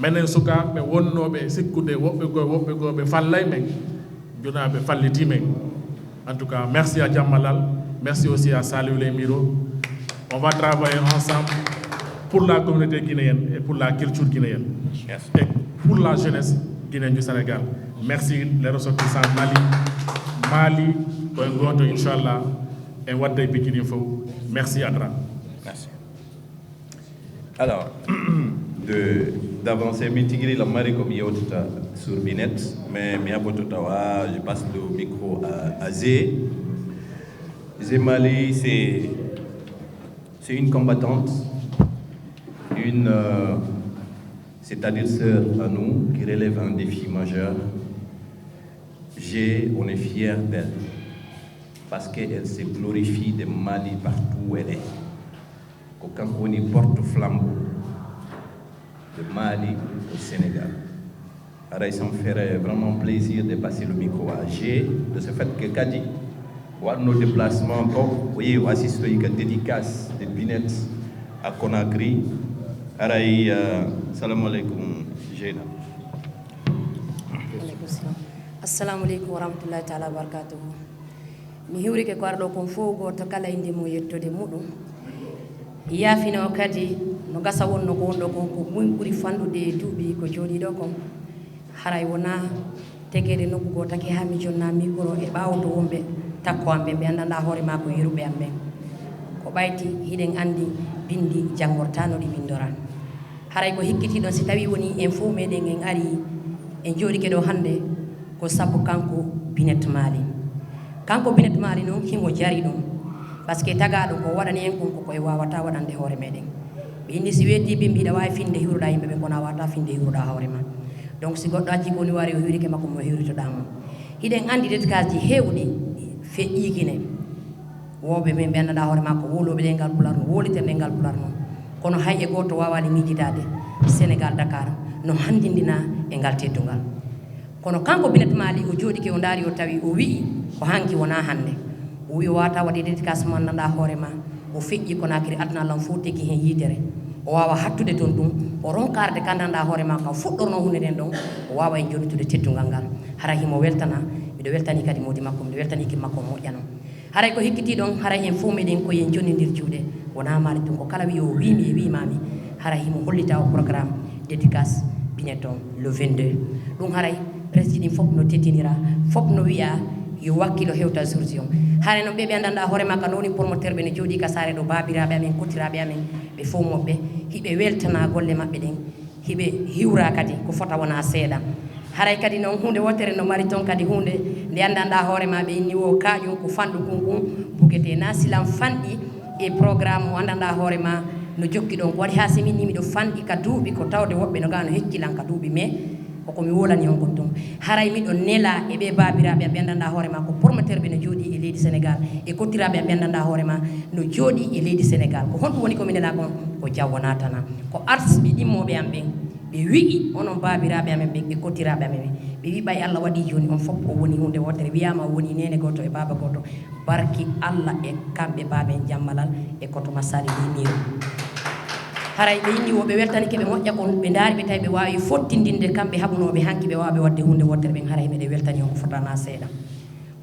Menen sukaaɓe wonnooɓe sikkude woɓɓe goo, woɓɓe goo ɓe fallay men, jonaa ɓe fallitii men. En tout cas, merci à Jammalal, merci aussi à Saliou Les Miro. On va travailler ensemble pour la communauté guinéenne et pour la culture guinéenne. Merci. Et pour la jeunesse guinéenne du Sénégal. Merci les ressortissants Mali. Mali, ko en gooto, inchallah, en wadday picci ɗin fof. Merci Adra. Merci. Alors, de, d'avancer, mi tigi la mari ko mi yewtata sur Binet, mais mi haɓoto tawa, je passe le micro à, à Zé. Zé Mali, c'est, c'est une combattante, une, euh, c'est-à-dire sœur à nous, qui relève un défi majeur. J'ai, on est fiers d'elle, parce qu'elle se glorifie de Mali partout où elle est. Ko kanko woni porte flambeau de Mali au Sénégal. Haray, ça me ferait vraiment plaisir de passer le micro à G, de ce fait que kadi o waɗno déplacement ko, o yehi o assistoyi ka dédicace de Binet à Conakry. Haray, euh, salamu aleykum, Jeyna. Aleykum salam. Assalamu aleykum wa rahmatullahi taala wa barakatuhu. Mi hiwrike ko arɗo kon fof, gooto kala innde mum, yettude muɗum. Yaafino kadi no gasa wonno ko wonɗo kon, ko mum ɓuri fanɗude e duuɓi ko jooɗiɗo kon. Haray wonaa tegeede nokku goo taki haa mi jonna micro e ɓaawo to wonɓe takko am ɓen, ɓe anndanɗaa hoore maa ko yeruɓe am ɓen. Ko ɓayti hiɗen anndi binndi janngortaa no ɗi winndora. Haray ko hikkitiiɗon si tawii wonii en fof meɗen en arii en jooɗike ɗo hannde ko sabu kanko Binet Mali. Kanko Binet Mali noon himo jari ɗum, parce que tagaaɗo ko waɗani en kon ko koye waawataa waɗande hoore meɗen. Ɓe inni si weetii bimbi hiɗa waawi finde hiwruɗaa yimɓe ɓen kono a waawataa finde hiwruɗaa hoore maa. Donc si goɗɗo accii ko woni waari o hiwrike makko mo hiwritoɗaa mo. Hiɗen anndi dédicace ji heewɗi feƴƴii Guinée. Wooɓe men ɓe anndanɗaa hoore maa ko wowlooɓe ɗemngal Pulaar no, wowliter ɗemngal Pulaar no. Kono hay e gooto waawaali miijidaade Sénégal Dakar no hanndindinaa e ngal teddungal. Kono kanko Binet Mali o jooɗike o ndaari o tawi o wi'i ko hanki wonaa hannde. O wi'i o waawataa waɗde dédicace mo anndanɗaa hoore maa. O feƴƴi Conakry aduna lan fof tegi heen yitere. O waawa hattude toon ɗum, o ronka arde ka anndanɗaa hoore maa ka fuɗɗornoo huunde nden ɗon, o waawa en jonnitude teddungal ngal. Hara himo weltana, miɗo weltanii kadi moodi makko, miɗo weltanii équipe makko moƴƴano. Haray ko hikkitii ɗon, haray en fof meɗen ko en jonnindir juuɗe. Wonaa maali tun ko kala wi'o wiimi e wiimaami, haray himo hollita o programme dédicace Binet on le vingt-deux. Ɗum haray presse ji ɗin fof no teddinira, fof no wi'a yo wakkilo hewta jourji on. Haray no ɓe ɓe anndanɗaa hoore maa ka no woni promoteur ɓe no jooɗii ka saare ɗo, baabiraaɓe amen, kotiraaɓe amen, ɓe fof moɓɓe, hiɓe weltana golle maɓɓe ɗen. Hiɓe hiwra kadi ko fota wona seeɗa. Haray kadi noon huunde wootere no mari toon kadi huunde nde anndanɗaa hoore maa ɓe inni wo kaaƴum ko fanɗu kun kun bugete na silan fanɗi e programme mo anndanɗaa hoore maa no jokki ɗon. Ko waɗi haa si min ni miɗo fanɗi ka duuɓi ko tawde woɓɓe no ngaa no hecci lan ka duuɓi mais Ko mi wolani on kon tun. Haray miɗo nela e ɓee baabiraaɓe am ɓe anndanɗaa hoore maa ko promoteur ɓe no jooɗii e leydi Senegal, e kottiraaɓe am ɓe anndanɗaa hoore maa no jooɗii e leydi Senegal. Ko honɗum woni ko mi nela kon? Ko jam wonaa tan. Ko artiste ɓe ɗimmooɓe am ɓen, ɓe wi'i onon baabiraaɓe amen ɓen e kottiraaɓe amen ɓen, ɓe wi'i ɓay Alla waɗii jooni on fof o woni huunde wootere, wiyaama o woni neene gooto e baaba gooto. Barki Alla e kamɓe baaben Jammalal e Koto Massaali Leymiiro. Haray ɓe inni wo ɓe weltanike ɓe moƴƴa kon, ɓe ndaari ɓe tawi ɓe waawi fottindinde kamɓe haɓunooɓe hanki ɓe waawa ɓe waɗde huunde wootere ɓen, haray meɗen weltani on ko fotaanaa seeɗa.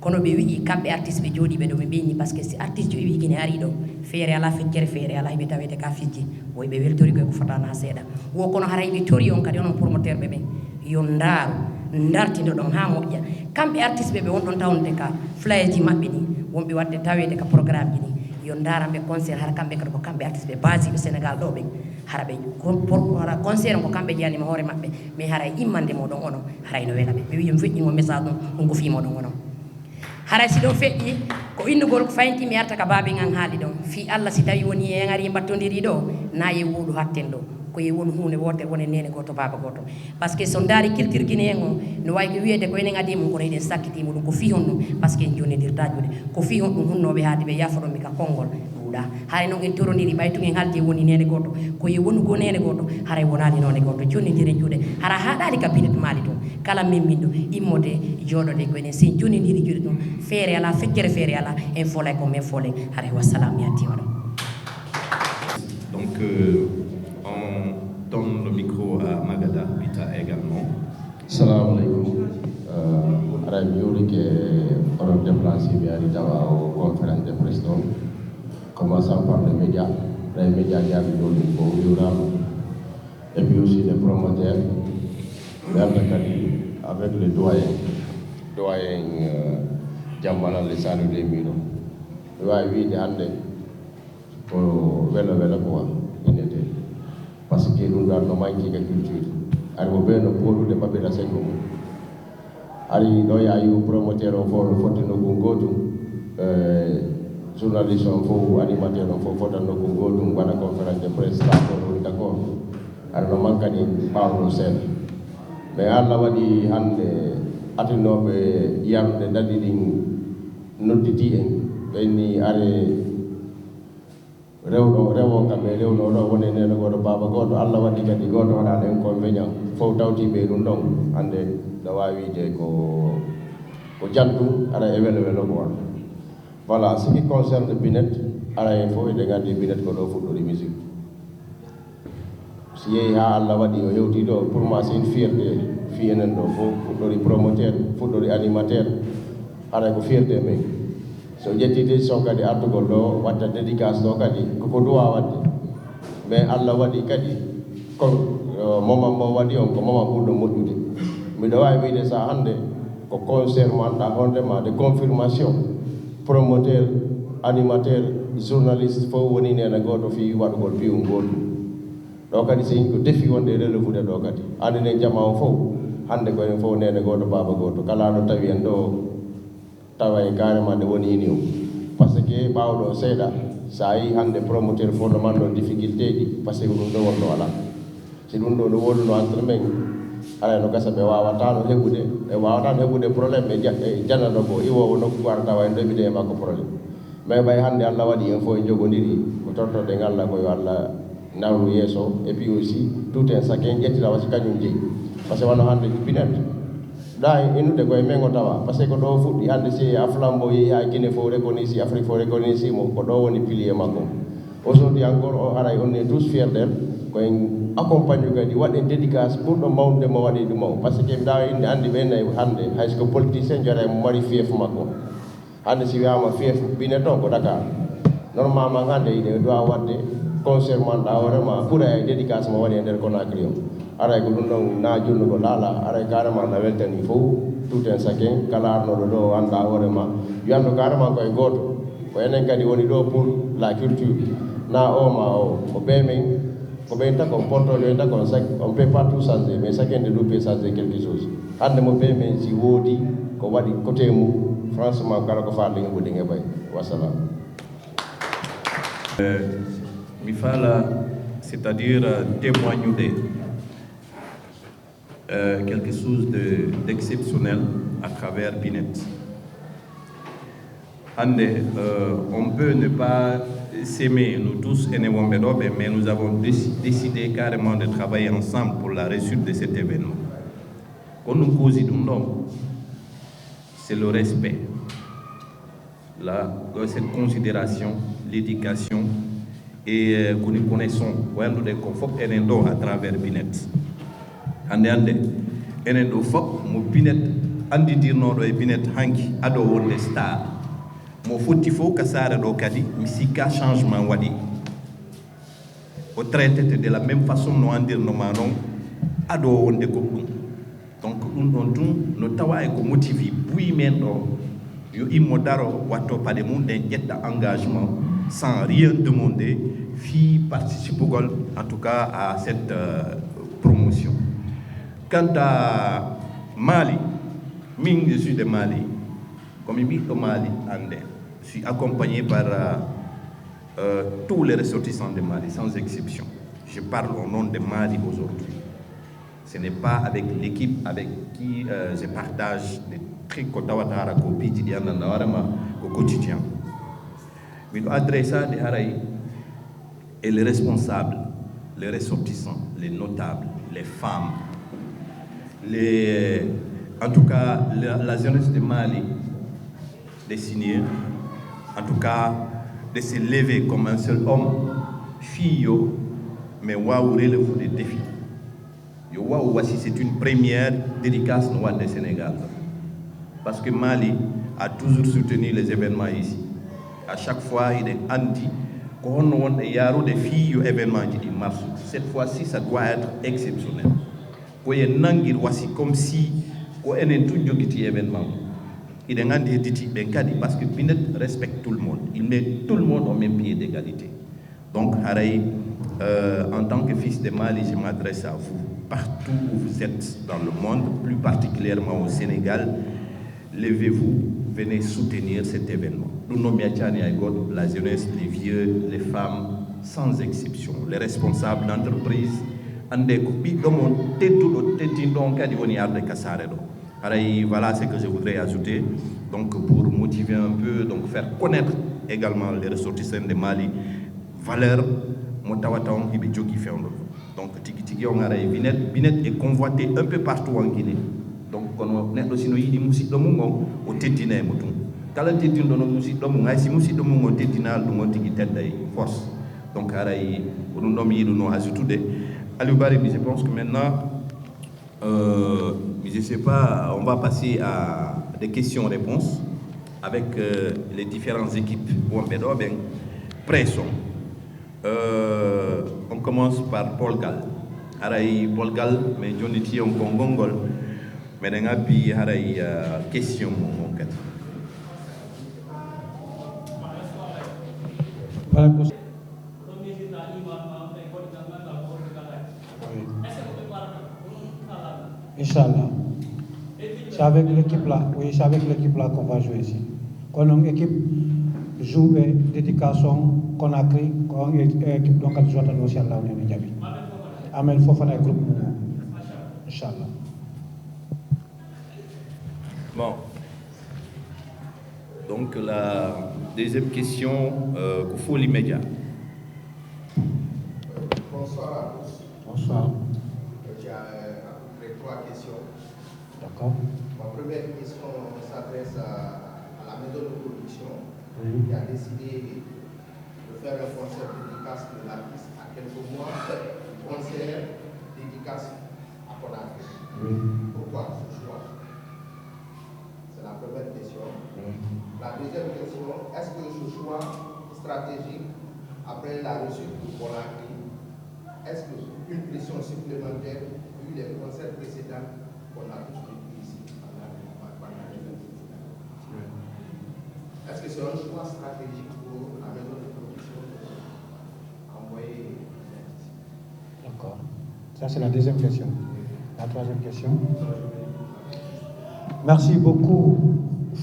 Kono ɓe wi'i kamɓe artiste ɓe jooɗiiɓe ɗo ɓe ɓeyni, parce que si artiste jo iwi kine arii ɗo, feere alaa feccere, feere alaa hiɓe taweede ka fijji, woy ɓe weltori koye ko fotaanaa seeɗa. Wo kono haray ɓe tori on kadi onon promoteur ɓe ɓen. Yo ndaaru, ndartindo ɗon haa moƴƴa. Kamɓe artiste ɓe ɓe wonɗon tawnude ka flyerji maɓɓe ɗi, wonɓe waɗde taweede ka programmeji ɗi, yo ndaaran ɓe concert, hara kamɓe kadi ko kamɓe artiste ɓe basiiɓe Sénégal ɗo ɓen. Hara ɓe ko- por- hara concert on ko kamɓe jeyanima hoore maɓɓe, mais hara e immande moɗon onon, hara ino wela ɓe. Mi wi'i yo mi feƴƴin on message ɗum, on ko fii moɗon onon. Haray si ɗon feƴƴi, ko innugol ko fayti mi arta ka baaben an haali ɗon. Fii Alla, si tawi woni en arii mbattondirii ɗo, na ye wooɗu hatten ɗo. Ko ye wonu huunde wootere, wonen neene gooto, baaba gooto. Parce que so ndaari culture Guinée en o, no wayi ko wiyeede ko enen adii mum, kono eɗen sakkitii muɗum. Ko fii honɗum? Parce que en jonnindirtaa juuɗe. Ko fii honɗum hunnooɓe haade ɓe yaafoɗon mi ka konngol? Ɗuuɗaa. Haray non en torondiri, ɓay tun en haldi en woni neene gooto. Ko ye wonu goo neene gooto, haray wonaali noone gooto. Jonnindiren juuɗe. Hara haaɗaali ka Binet Mali tun. Kala memminɗo immode jooɗode ko enen, si en jonnindiri juuɗe tun, feere alaa, feccere feere alaa, en foolay ko men foolay. Haray wassalam, mi yettii on. Donc, euh, on donne le micro à Magada Bita également. Salamu aleykum. Euh, haray mi juurike onon déplacé, mi ari tawa o conférence de presse ɗon. Commençant par les médias, les médias jaabi ɗo ɗum ko wiwrama. Et puis aussi les promoteurs. Mi arta kadi avec le doyen. Doyen, euh, Jammalal e Saliou Leymiiro. Mi waawi wiide hannde ko welo welo quoi, innete. Parce que ɗum ɗon no manki ka culture. Ari mo ɓe no pooɗude maɓɓira senngo mum. Ari ɗo ya yiwu promoteur o fof no fotti nokku gootum. Eh, journaliste on fof, animateur on fof fota nokku gootum, waɗa conférence de presse, ka ko ɗum d'accord. Ari no mankani ɓaawo ɗo seeɗa. Mais Allah waɗi hannde atinooɓe yarde dadi ɗin nodditii en. Ɓe inni are rewɗo, rewo kam e rewno ɗo woni neene gooto, baaba gooto. Allah waɗi kadi gooto waɗaano inconvénient. Fof tawti ɓe ɗum ɗon. Hannde no waawi wiide ko, ko jantu, ara e welo welo quoi. Voilà, ce qui concerne Binet, ara en fof eɗen nganndi Binet ko ɗo fuɗɗori musique. Si yehi haa Allah waɗi o hewti ɗo, pour moi c'est une fierté. Fii enen ɗo fof, fuɗɗori promoteur, fuɗɗori animateur, haray ko fierté men. So ƴetti décision kadi artugol ɗo, watta dédicace ɗo kadi, koko duwa waɗde. Mais Allah waɗi kadi, ko, euh, moment mo waɗi on, ko moment ɓurɗo moƴƴude. Miɗo waawi wiide sa hannde, ko concert mo annduɗaa hoore ma de confirmation. Promoteur, animateur, journaliste, fof woni neene gooto fii waɗugol piiwum gootum. Ɗo kadi, so yimɓe defi wonde relevude ɗo kadi, anndinen jamaa o fof, hannde ko en fof neene gooto, baaba gooto. Kala ɗo tawi en ɗo, tawa en carrément nde woni ini o. Parce que ɓaawo ɗo seeɗa, so a yii hannde promoteur fof no manno difficulté ji, parce que ko ɗum ɗo wonno alaa. Si ɗum ɗo no wonno entre men, alaa no gasa ɓe waawataano heɓude, ɓe waawataano heɓude problème e ja-, e janano ko iwoowo nokku ko ara tawa en ɗo eɓide e makko problème. Mais ɓay hannde Allah waɗi en fof en jogondiri, ko tortoɗen Allah ko yo Allah nawru yeeso, et puis aussi tout un chacun ƴettira wasi kañum jeyi. Parce que wano hannde Binet, ɗa e innude koye men o tawa, parce que ko ɗo fuɗɗi hannde, si a flambeau yehi ha Guinée fof reconnaissance, Afrique fof reconnaissance mo, ko ɗo woni pilier makko. Aujourd'hui encore o haray on est tous fiers d'elle, ko en accompagne kadi waɗen dédicace ɓurɗo mawnude mo waɗi ɗum o, parce que mbiɗa indi anndi ɓen nayi hannde hay so ko politicien jooɗa e mo mari fief makko. Hannde si wiyaama fief Binet toon ko Dakar. Normalement hannde hiɗen doit waɗde concert mo annduɗaa hoore ma ɓura e dédicace mo waɗi e nder Conakry o. Aray ko ɗum ɗon na jonnugol haala, aray carrément na weltani fof, tout un chacun, kala arnooɗo ɗo o annda hoore ma, yo anndu carrément ko e gooto. Ko enen kadi woni ɗo pour la culture. Na o ma o, ko ɓe men, ko ɓen tako, on potto ɓen tako, on sak-, on peut pas tout changer, mais chacun de nous peut changer quelque chose. Hannde mo ɓe men si woodi ko waɗi côté mum, franchement, kala ko faala heɓude heɓay. Wassalam. Eh, mi faala, c'est-à-dire, euh, témoignude. Euh, quelque chose de, d'exceptionnel à travers Binet. Hande, euh, on peut ne pas s'aimer, nous tous, ene wonɓe ɗo ɓe, mais nous avons déci- décidé carrément de travailler ensemble pour la réussite de cet événement. Ko ɗum cause ɗum ɗo, c'est le respect, la, cette considération, l'éducation et, euh, que nous connaissons, wondude ko fof enen ɗo à travers Binet. Hande hande, enen ɗo fof mo Binet anndidirnoɗo e Binet hanki ado wonde star. Mo fotti fof ka saare ɗo kadi, mi sikka changement waɗi. O traitete de la même façon no anndirnoma noon ado wonde ko ɗum. Donc ɗum ɗon tun no tawa e ko motivi buy men ɗo, yo immo daro watto paɗe mum ɗen ƴetta engagement sans rien demander fii participugol en tout cas à cette, euh, promotion. Quant à Mali, min je suis de Mali, comme ɓiɗɗo Mali hande, je suis accompagné par, euh, euh, tous les ressortissants de Mali sans exception. Je parle au nom de Mali aujourd'hui. Ce n'est pas avec l'équipe avec qui, euh, je partage des trucs ko tawata hara ko piiji ɗi anndanɗa hoore ma ko quotidien. Miɗo adressade haray et les responsables, les ressortissants, les notables, les femmes, les, en tout cas la, la jeunesse de Mali, de s'unir, en tout cas de se lever comme un seul homme, fii yo men waawu relever des défis. Yo waawu wasi, c'est une première dédicace no waɗde Sénégal. Parce que Mali a toujours soutenu les événements ici. À chaque fois, hiɗen anndi ko honno wonɗen yaarude fii yo événement ji ɗi marche. Cette fois-ci, ça doit être exceptionnel. Ko yen nanngir wasi comme si ko enen tun jogiti événement. Hiɗen anndi hedditiiɓe ɓen kadi, parce que Binet respecte tout le monde. Il met tout le monde au même pied d'égalité. Donc, haray, euh, en tant que fils de Mali, je m'adresse à vous. Partout où vous êtes dans le monde, plus particulièrement au Sénégal, levez-vous, venez soutenir cet événement. Ɗum noon mi accani hay gooto, la jeunesse, les vieux, les femmes, sans exception, les responsables d'entreprise, annde ko ɓiɗɗo mon tedduɗo, teddinɗo on kadi woni arde ka saare ɗo. Haray, voilà ce que je voudrais ajouter. Donc, pour motiver un peu, donc faire connaître également les ressortissants de Mali, valeur mo tawata on hiɓe jogii fewndo. Donc, tigi tigi on haray Binet, Binet est convoité un peu partout en Guinée. Donc, kono neɗɗo sino yiɗi musiɗɗo mum on, o teddina e mo tun. Kala teddinɗo noon musiɗɗo mum, hay si musiɗɗo mum on teddinaali ɗum, on tigi tedday force. Donc, haray ko ɗum ɗo mi yiɗuno ajoutude. Aliou Barry, je pense que maintenant, euh, je sais pas, on va passer à des questions-réponses avec, euh, les différentes équipes wonɓe ɗo ɓen. Prêts sont. Euh, on commence par Paul Gall. Haray Paul Gall, mais jonniti on konngol ngol. Meɗen abbi haray, euh, question mum on kadi. Voilà ko. Inchallah. C'est avec l'équipe là, oui, c'est avec l'équipe là qu'on va jouer ici. Kono équipe jouɓe dédication Conakry, ko on équipe ɗon kadi jouata ɗo si Allah woni no jaɓi. Amen fof ana e groupe mum o. Inchallah. Bon. Donc la deuxième question, euh, ko Foli Média. Bonsoir à tous. Bonsoir. J'ai euh, à peu près trois questions. D'accord. Ma première question s'adresse à, à la maison de production Oui. Qui a décidé de faire un concert dédicace de l'artiste à quelques mois du concert dédicace à Conakry. Oui. Pourquoi ce choix? C'est la première question. Oui. La deuxième question, est-ce que ce choix stratégique après la réussite de Conakry, est-ce que une pression supplémentaire vu les concerts précédents qu'on a tous vécu ici pendant les, pendant les vingt-six années? Est-ce que c'est un choix stratégique pour la maison de production d'envoyer les artistes? D'accord. Ça, c'est la deuxième question. La troisième question. Merci beaucoup,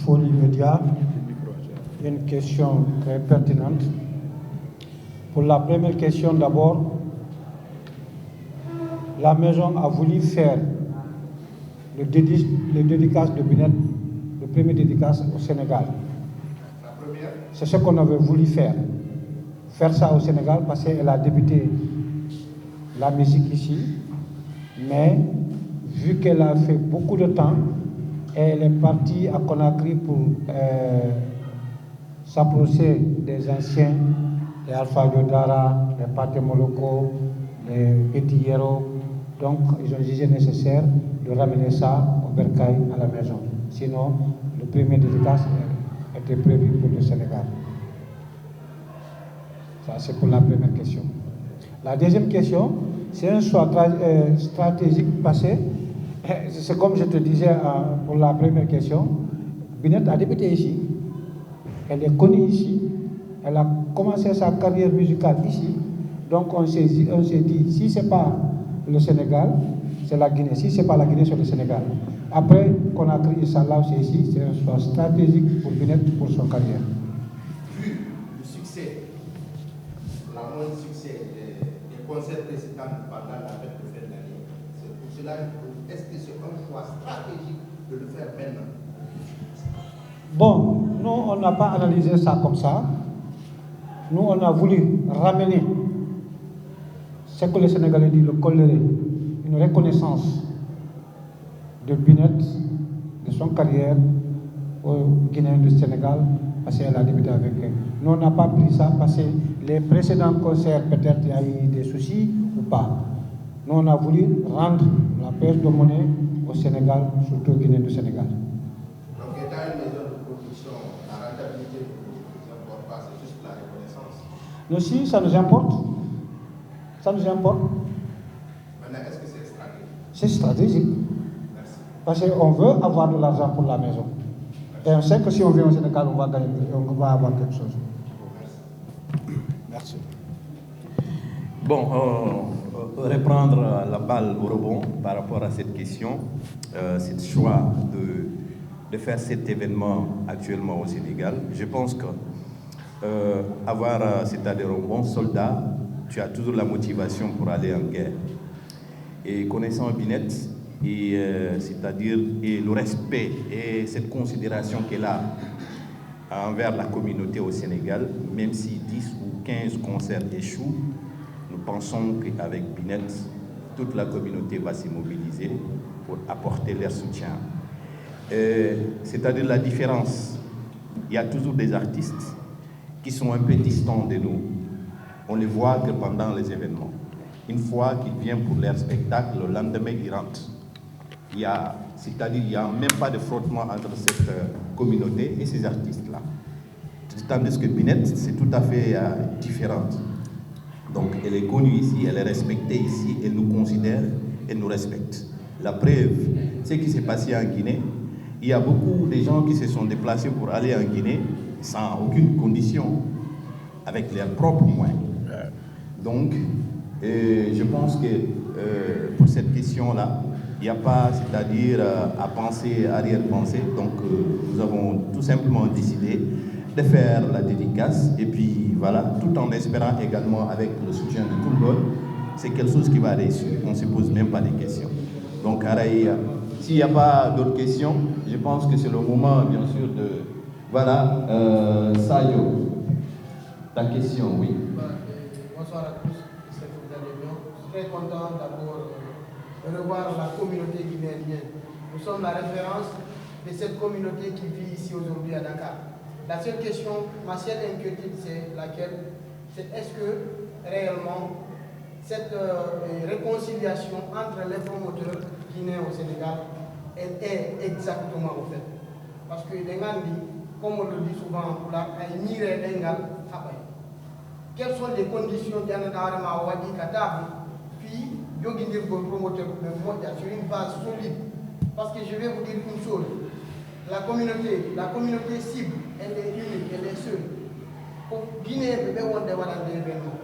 Foli Média. Une question très pertinente. Pour la première question, d'abord, la maison a voulu faire Le, dédi- le dédicace de Binette, le premier dédicace au Sénégal. C'est ce qu'on avait voulu faire. Faire ça au Sénégal parce qu'elle a débuté la musique ici, mais vu qu'elle a fait beaucoup de temps, elle est partie à Conakry pour euh, s'approcher des anciens, les Alpha Dara, les Pate Moloko, les Petit Yero. Donc, ils ont jugé nécessaire de ramener ça au Bercail à la maison. Sinon, le premier dédicace était prévu pour le Sénégal. Ça, c'est pour la première question. La deuxième question, c'est un choix tra- euh, stratégique parce que, euh, c'est comme je te disais euh, pour la première question, Binette a débuté ici. Elle est connue ici. Elle a commencé sa carrière musicale ici. Donc on s'est dit, on s'est dit si ce n'est pas le Sénégal, c'est la Guinée. Si ce n'est pas la Guinée, c'est le Sénégal. Après Conakry, Inch'Allah, c'est ici. C'est un choix stratégique pour Binette, pour son carrière. Vu le succès, la moins succès des, des concerts précédents pendant la fête de fin d'année, c'est pour cela que est-ce que c'est un choix stratégique de le faire maintenant? Bon, nous, on n'a pas analysé ça comme ça. Nous, on a voulu ramener ce que les Sénégalais disent le colère, une reconnaissance de Binette, de son carrière au Guinéen du Sénégal, parce qu'elle a débuté avec elle. Nous, on n'a pas pris ça parce que les précédents concerts, peut-être, il y a eu des soucis ou pas. Nous, on a voulu rendre la pièce de monnaie au Sénégal, surtout au Guinéen du Sénégal. Donc, étant une maison de production, la rentabilité ne vous importe pas, c'est juste la reconnaissance. Nous aussi, ça nous importe. Ça nous importe. Maintenant, est-ce que c'est stratégique? C'est stratégique. Merci. Parce qu'on veut avoir de l'argent pour la maison. Et on sait que si on vient au Sénégal, on va gagner, on va avoir quelque chose. Merci. Bon, euh, reprendre la balle au rebond par rapport à cette question, euh, ce choix de, de faire cet événement actuellement au Sénégal. Je pense que euh, avoir, euh, c'est-à-dire un bon soldat, tu as toujours la motivation pour aller en guerre. Et connaissant Binette, et, euh, c'est-à-dire et le respect et cette considération qu'elle a envers la communauté au Sénégal, même si dix ou quinze concerts échouent, nous pensons qu'avec Binette, toute la communauté va se mobiliser pour apporter leur soutien. Euh, c'est-à-dire la différence, il y a toujours des artistes qui sont un peu distants de nous. On les voit que pendant les événements. Une fois qu'ils viennent pour leur spectacle, le lendemain, ils rentrent. Il y a, c'est-à-dire, il n'y a même pas de frottement entre cette euh, communauté et ces artistes-là. Tandis que Binette, c'est tout à fait euh, différent. Donc, elle est connue ici, elle est respectée ici, elle nous considère, elle nous respecte. La preuve, ce qui s'est passé en Guinée, il y a beaucoup de gens qui se sont déplacés pour aller en Guinée sans aucune condition, avec leurs propres moyens. Donc, euh, je pense que euh, pour cette question-là, il n'y a pas, c'est-à-dire euh, à penser, arrière-pensée. Donc, euh, nous avons tout simplement décidé de faire la dédicace et puis voilà, tout en espérant également avec le soutien de tout le monde, c'est quelque chose qui va réussir. On ne se pose même pas de questions. Donc, Araïa, s'il n'y a pas d'autres questions, je pense que c'est le moment, bien sûr, de... Voilà, euh, Sayo, ta question, oui. Bonsoir à tous, j'espère que vous allez bien. Je suis très content d'abord euh, de revoir la communauté guinéenne. Nous sommes la référence de cette communauté qui vit ici aujourd'hui à Dakar. La seule question, ma seule inquiétude, c'est laquelle? C'est est-ce que réellement cette euh, réconciliation entre les promoteurs guinéens au Sénégal, elle est exactement au fait? Parce que les Gandhi, comme on le dit souvent en pulaar, ay ñiire ɗengal haɓay. Quelles sont les conditions ɗe annduɗaa hoore ma o waɗi ka table fii jogindirgol promoteur ɓe moƴƴa sur une base solide? Parce que je vais vous dire une chose, la communauté, la communauté cible, elle est unique, elle est seule. Ko Guinéen ɓe ɓe wonde waɗande événement.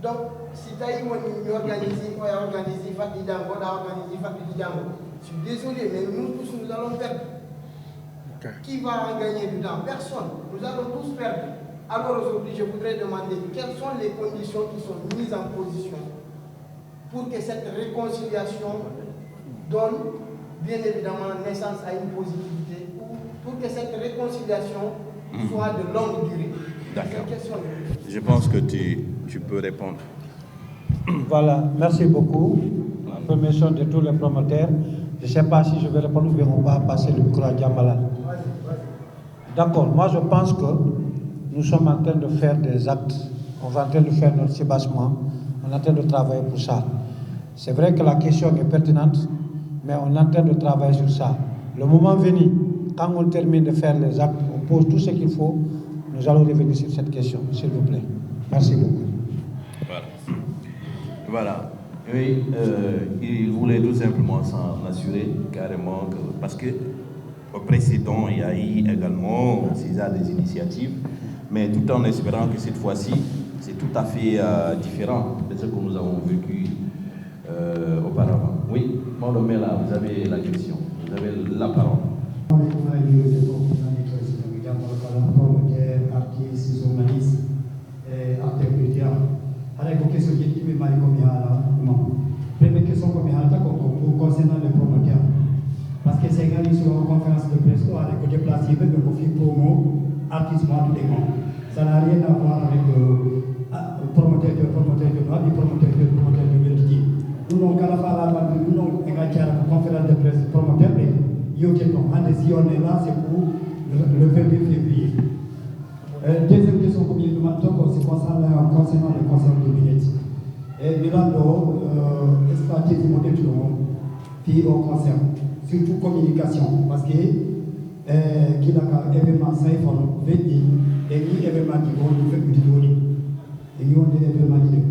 Donc si tawi woni mi organise, oya organise faɗɗi janngo, oɗa organise faɗɗi janngo, je suis désolé, mais nous tous nous allons perdre. Qui va en gagner du temps? Personne. Nous allons tous perdre. Alors aujourd'hui, je voudrais demander quelles sont les conditions qui sont mises en position pour que cette réconciliation donne bien évidemment naissance à une positivité ou pour que cette réconciliation soit de longue durée. D'accord. Cette question Je pense que tu, tu peux répondre. Voilà, merci beaucoup. La première chose de tous les promoteurs, je ne sais pas si je vais répondre ou bien on va passer le micro à Djamala. D'accord, moi je pense que nous sommes en train de faire des actes, on est en train de faire notre soubassement, on est en train de travailler pour ça. C'est vrai que la question est pertinente, mais on est en train de travailler sur ça. Le moment venu, quand on termine de faire les actes, on pose tout ce qu'il faut, nous allons revenir sur cette question, s'il vous plaît. Merci beaucoup. Voilà. Voilà. Oui, euh, il voulait tout simplement s'en assurer carrément que, parce que au précédent, il y a eu également ces des initiatives, mais tout en espérant que cette fois-ci, c'est tout à fait euh, différent de ce que nous avons vécu euh, auparavant. Oui, Maodo Mela, vous avez la question, vous avez la parole. Aleykum, maa ngi nuyu képp koo xam ne maa ngi koy si ñoom jàmbal kala promoteur, artiste, journaliste et acteur culturel. Xanaa ko question jiɗɗi mi mari ko mi haala ɗum. Première question ko mi haalata ko ko pour concernant les promoteurs. Parce que c'est gagné sur une conférence de presse, on a ko déplacé ɓe ko fii promo artiste mo annduɗen on. Ça n'a rien à voir avec euh, ah, promoteur de promoteur de no haɓi promoteur de promoteur de weltiti. Ɗum noon kala faalaɓe ɗum noon e ngaccaara ko conférence de presse promoteur ɓe yewte ɗon hannde si on est là c'est pour le vingt-deux février. Euh, deuxième question ko ɓiye ɗuma toko c'est concernant concernant le concert de minutes. E mi lanndo euh, stratégie mo ƴettuɗo on fii o concert surtout communication parce que euh, kila ka événement sayfon feƴƴi e ni événement ji woni feƴƴude jooni e ni wonde événement ji ɗi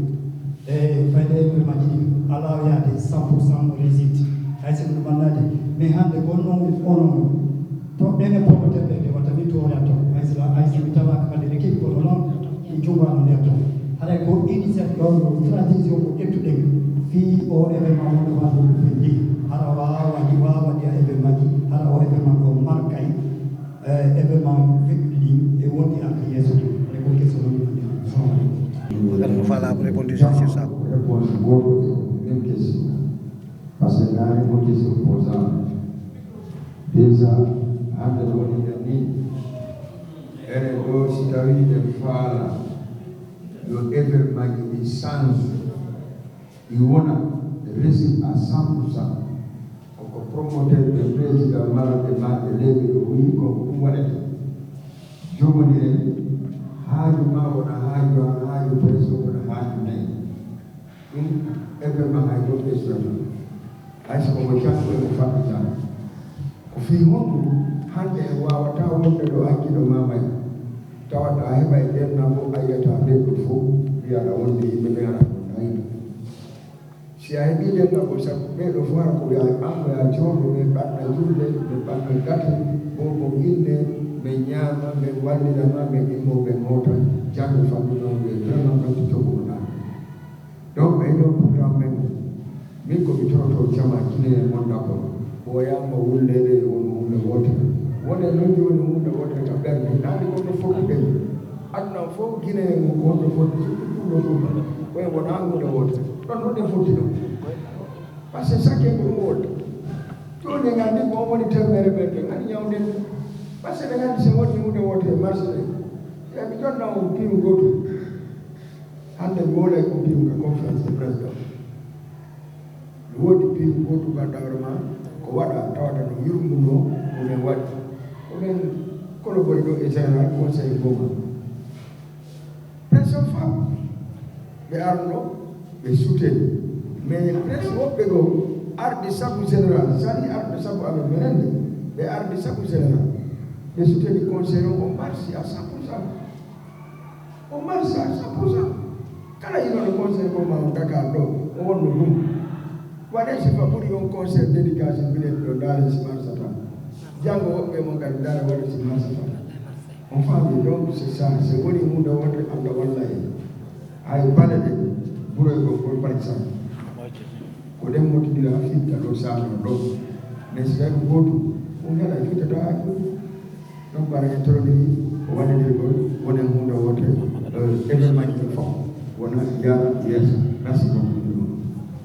e fayde événement ji ɗi alaa yaade cent pour cent réussite hay si ɗum ɓannaade mais hannde ko noon onon to ene promoteur ɓe ɓe watta min toora to hay si hay si mi tawaaka kadi ne keɓi kono noon mi jumbano nder to haɗa ko initiative ɗon stratégie o ko ƴettuɗen fii o événement wonde wano ɗum ɓe ndi haɗa waawa waɗi waawa waɗi a événement ji haɗa o événement ɗo markay événement feƴƴuɗi ɗin e wonde arde yeeso ɗin haɗa ko question woni ɗum salamu aleykum Madame Fala pour répondre sur ça. Réponse goto même question. Parce que nani ko question posant. Déjà hande woni en ni enen ɗo si tawi en faala yo événement ji ɗi change ɗi wona réussite à cent pour cent koko promoteur ɓe président maralɓe maɓe leyɓe ɗo woni ko ɗum waɗata jogoniren haaju ma wona haaju an haaju presse wona haaju nayi ɗum événement hay ɗo ɓesdata hay so komo janngo emo faɗɗita ko fii honɗum hannde en waawata wonde ɗo acciɗo ma may tawata a heɓa e nder nambo a yiyata ɓen ɗo fof mbiyaɗa wonde yimɓe ɓe ara ko nayno si a heɓi nder nambo sabu ɓee ɗo fof ara ko wiya an ko ya jooɗo ɓe ɓanna julle ɓe ɓanna gate bobo inde ɓe ñaama ɓe wallira ma ɓe immo ɓe moota janngo fammi noon ɓe vraiment kamɓe jogoɗa donc ɓe ɗo programme men min ko mi toroto jama guinéen mon d' abord ɓooyama wullede won hunde wotere wone noon joni hunde wotere ka ɓernde nani ko no foti ɓen aduna fof guinéen mo ko honto foti surtout ɗum ɗo ɗum koye wona hunde wotere ɗon noon en fotti ɗum par ce que chaque ko ɗum wonde joni en gandi ko on woni temere ɓen ɓe gandi ñawden par ce que ɓe gandi so woni hunde wotere marché ɗen eɓe jonna on piw gotum Hannde mi wolay ko mbiimi ka conférence de presse ɗo. Mi woodi piiw gootu ganduɗa hoore ma ko waɗa tawata no yurmunoo ko men waɗi. Ko men collaboré ɗo e général conseil goma. Presse o fam ɓe arno ɓe souteni mais presse woɓɓe goo arde sabu général sali arde sabu amen menen de ɓe arde sabu général ɓe souteni conseil o o marsi à cent pour cent. O mari sa cent pour cent kala inoɗo conseil ko ma on dakar ɗo o wonno ɗum waɗe sifa ɓuri on conseil dédication minen ɗo ndaare si marsata janngo woɓɓe mon kadi ndaare waɗe si marsata on faami donc c'est ça si woni hunde wonde allah walla en hay bale ɗe ɓuroy ko pour par exemple ko ɗen mottidira fitta ɗo sano ɗo mais si tawi ko gootum on heɗa fittata hay gootum Donc, para introduire o waɗadirgol wonen hunde wotere événement ji fof wona yaara yeeso merci beaucoup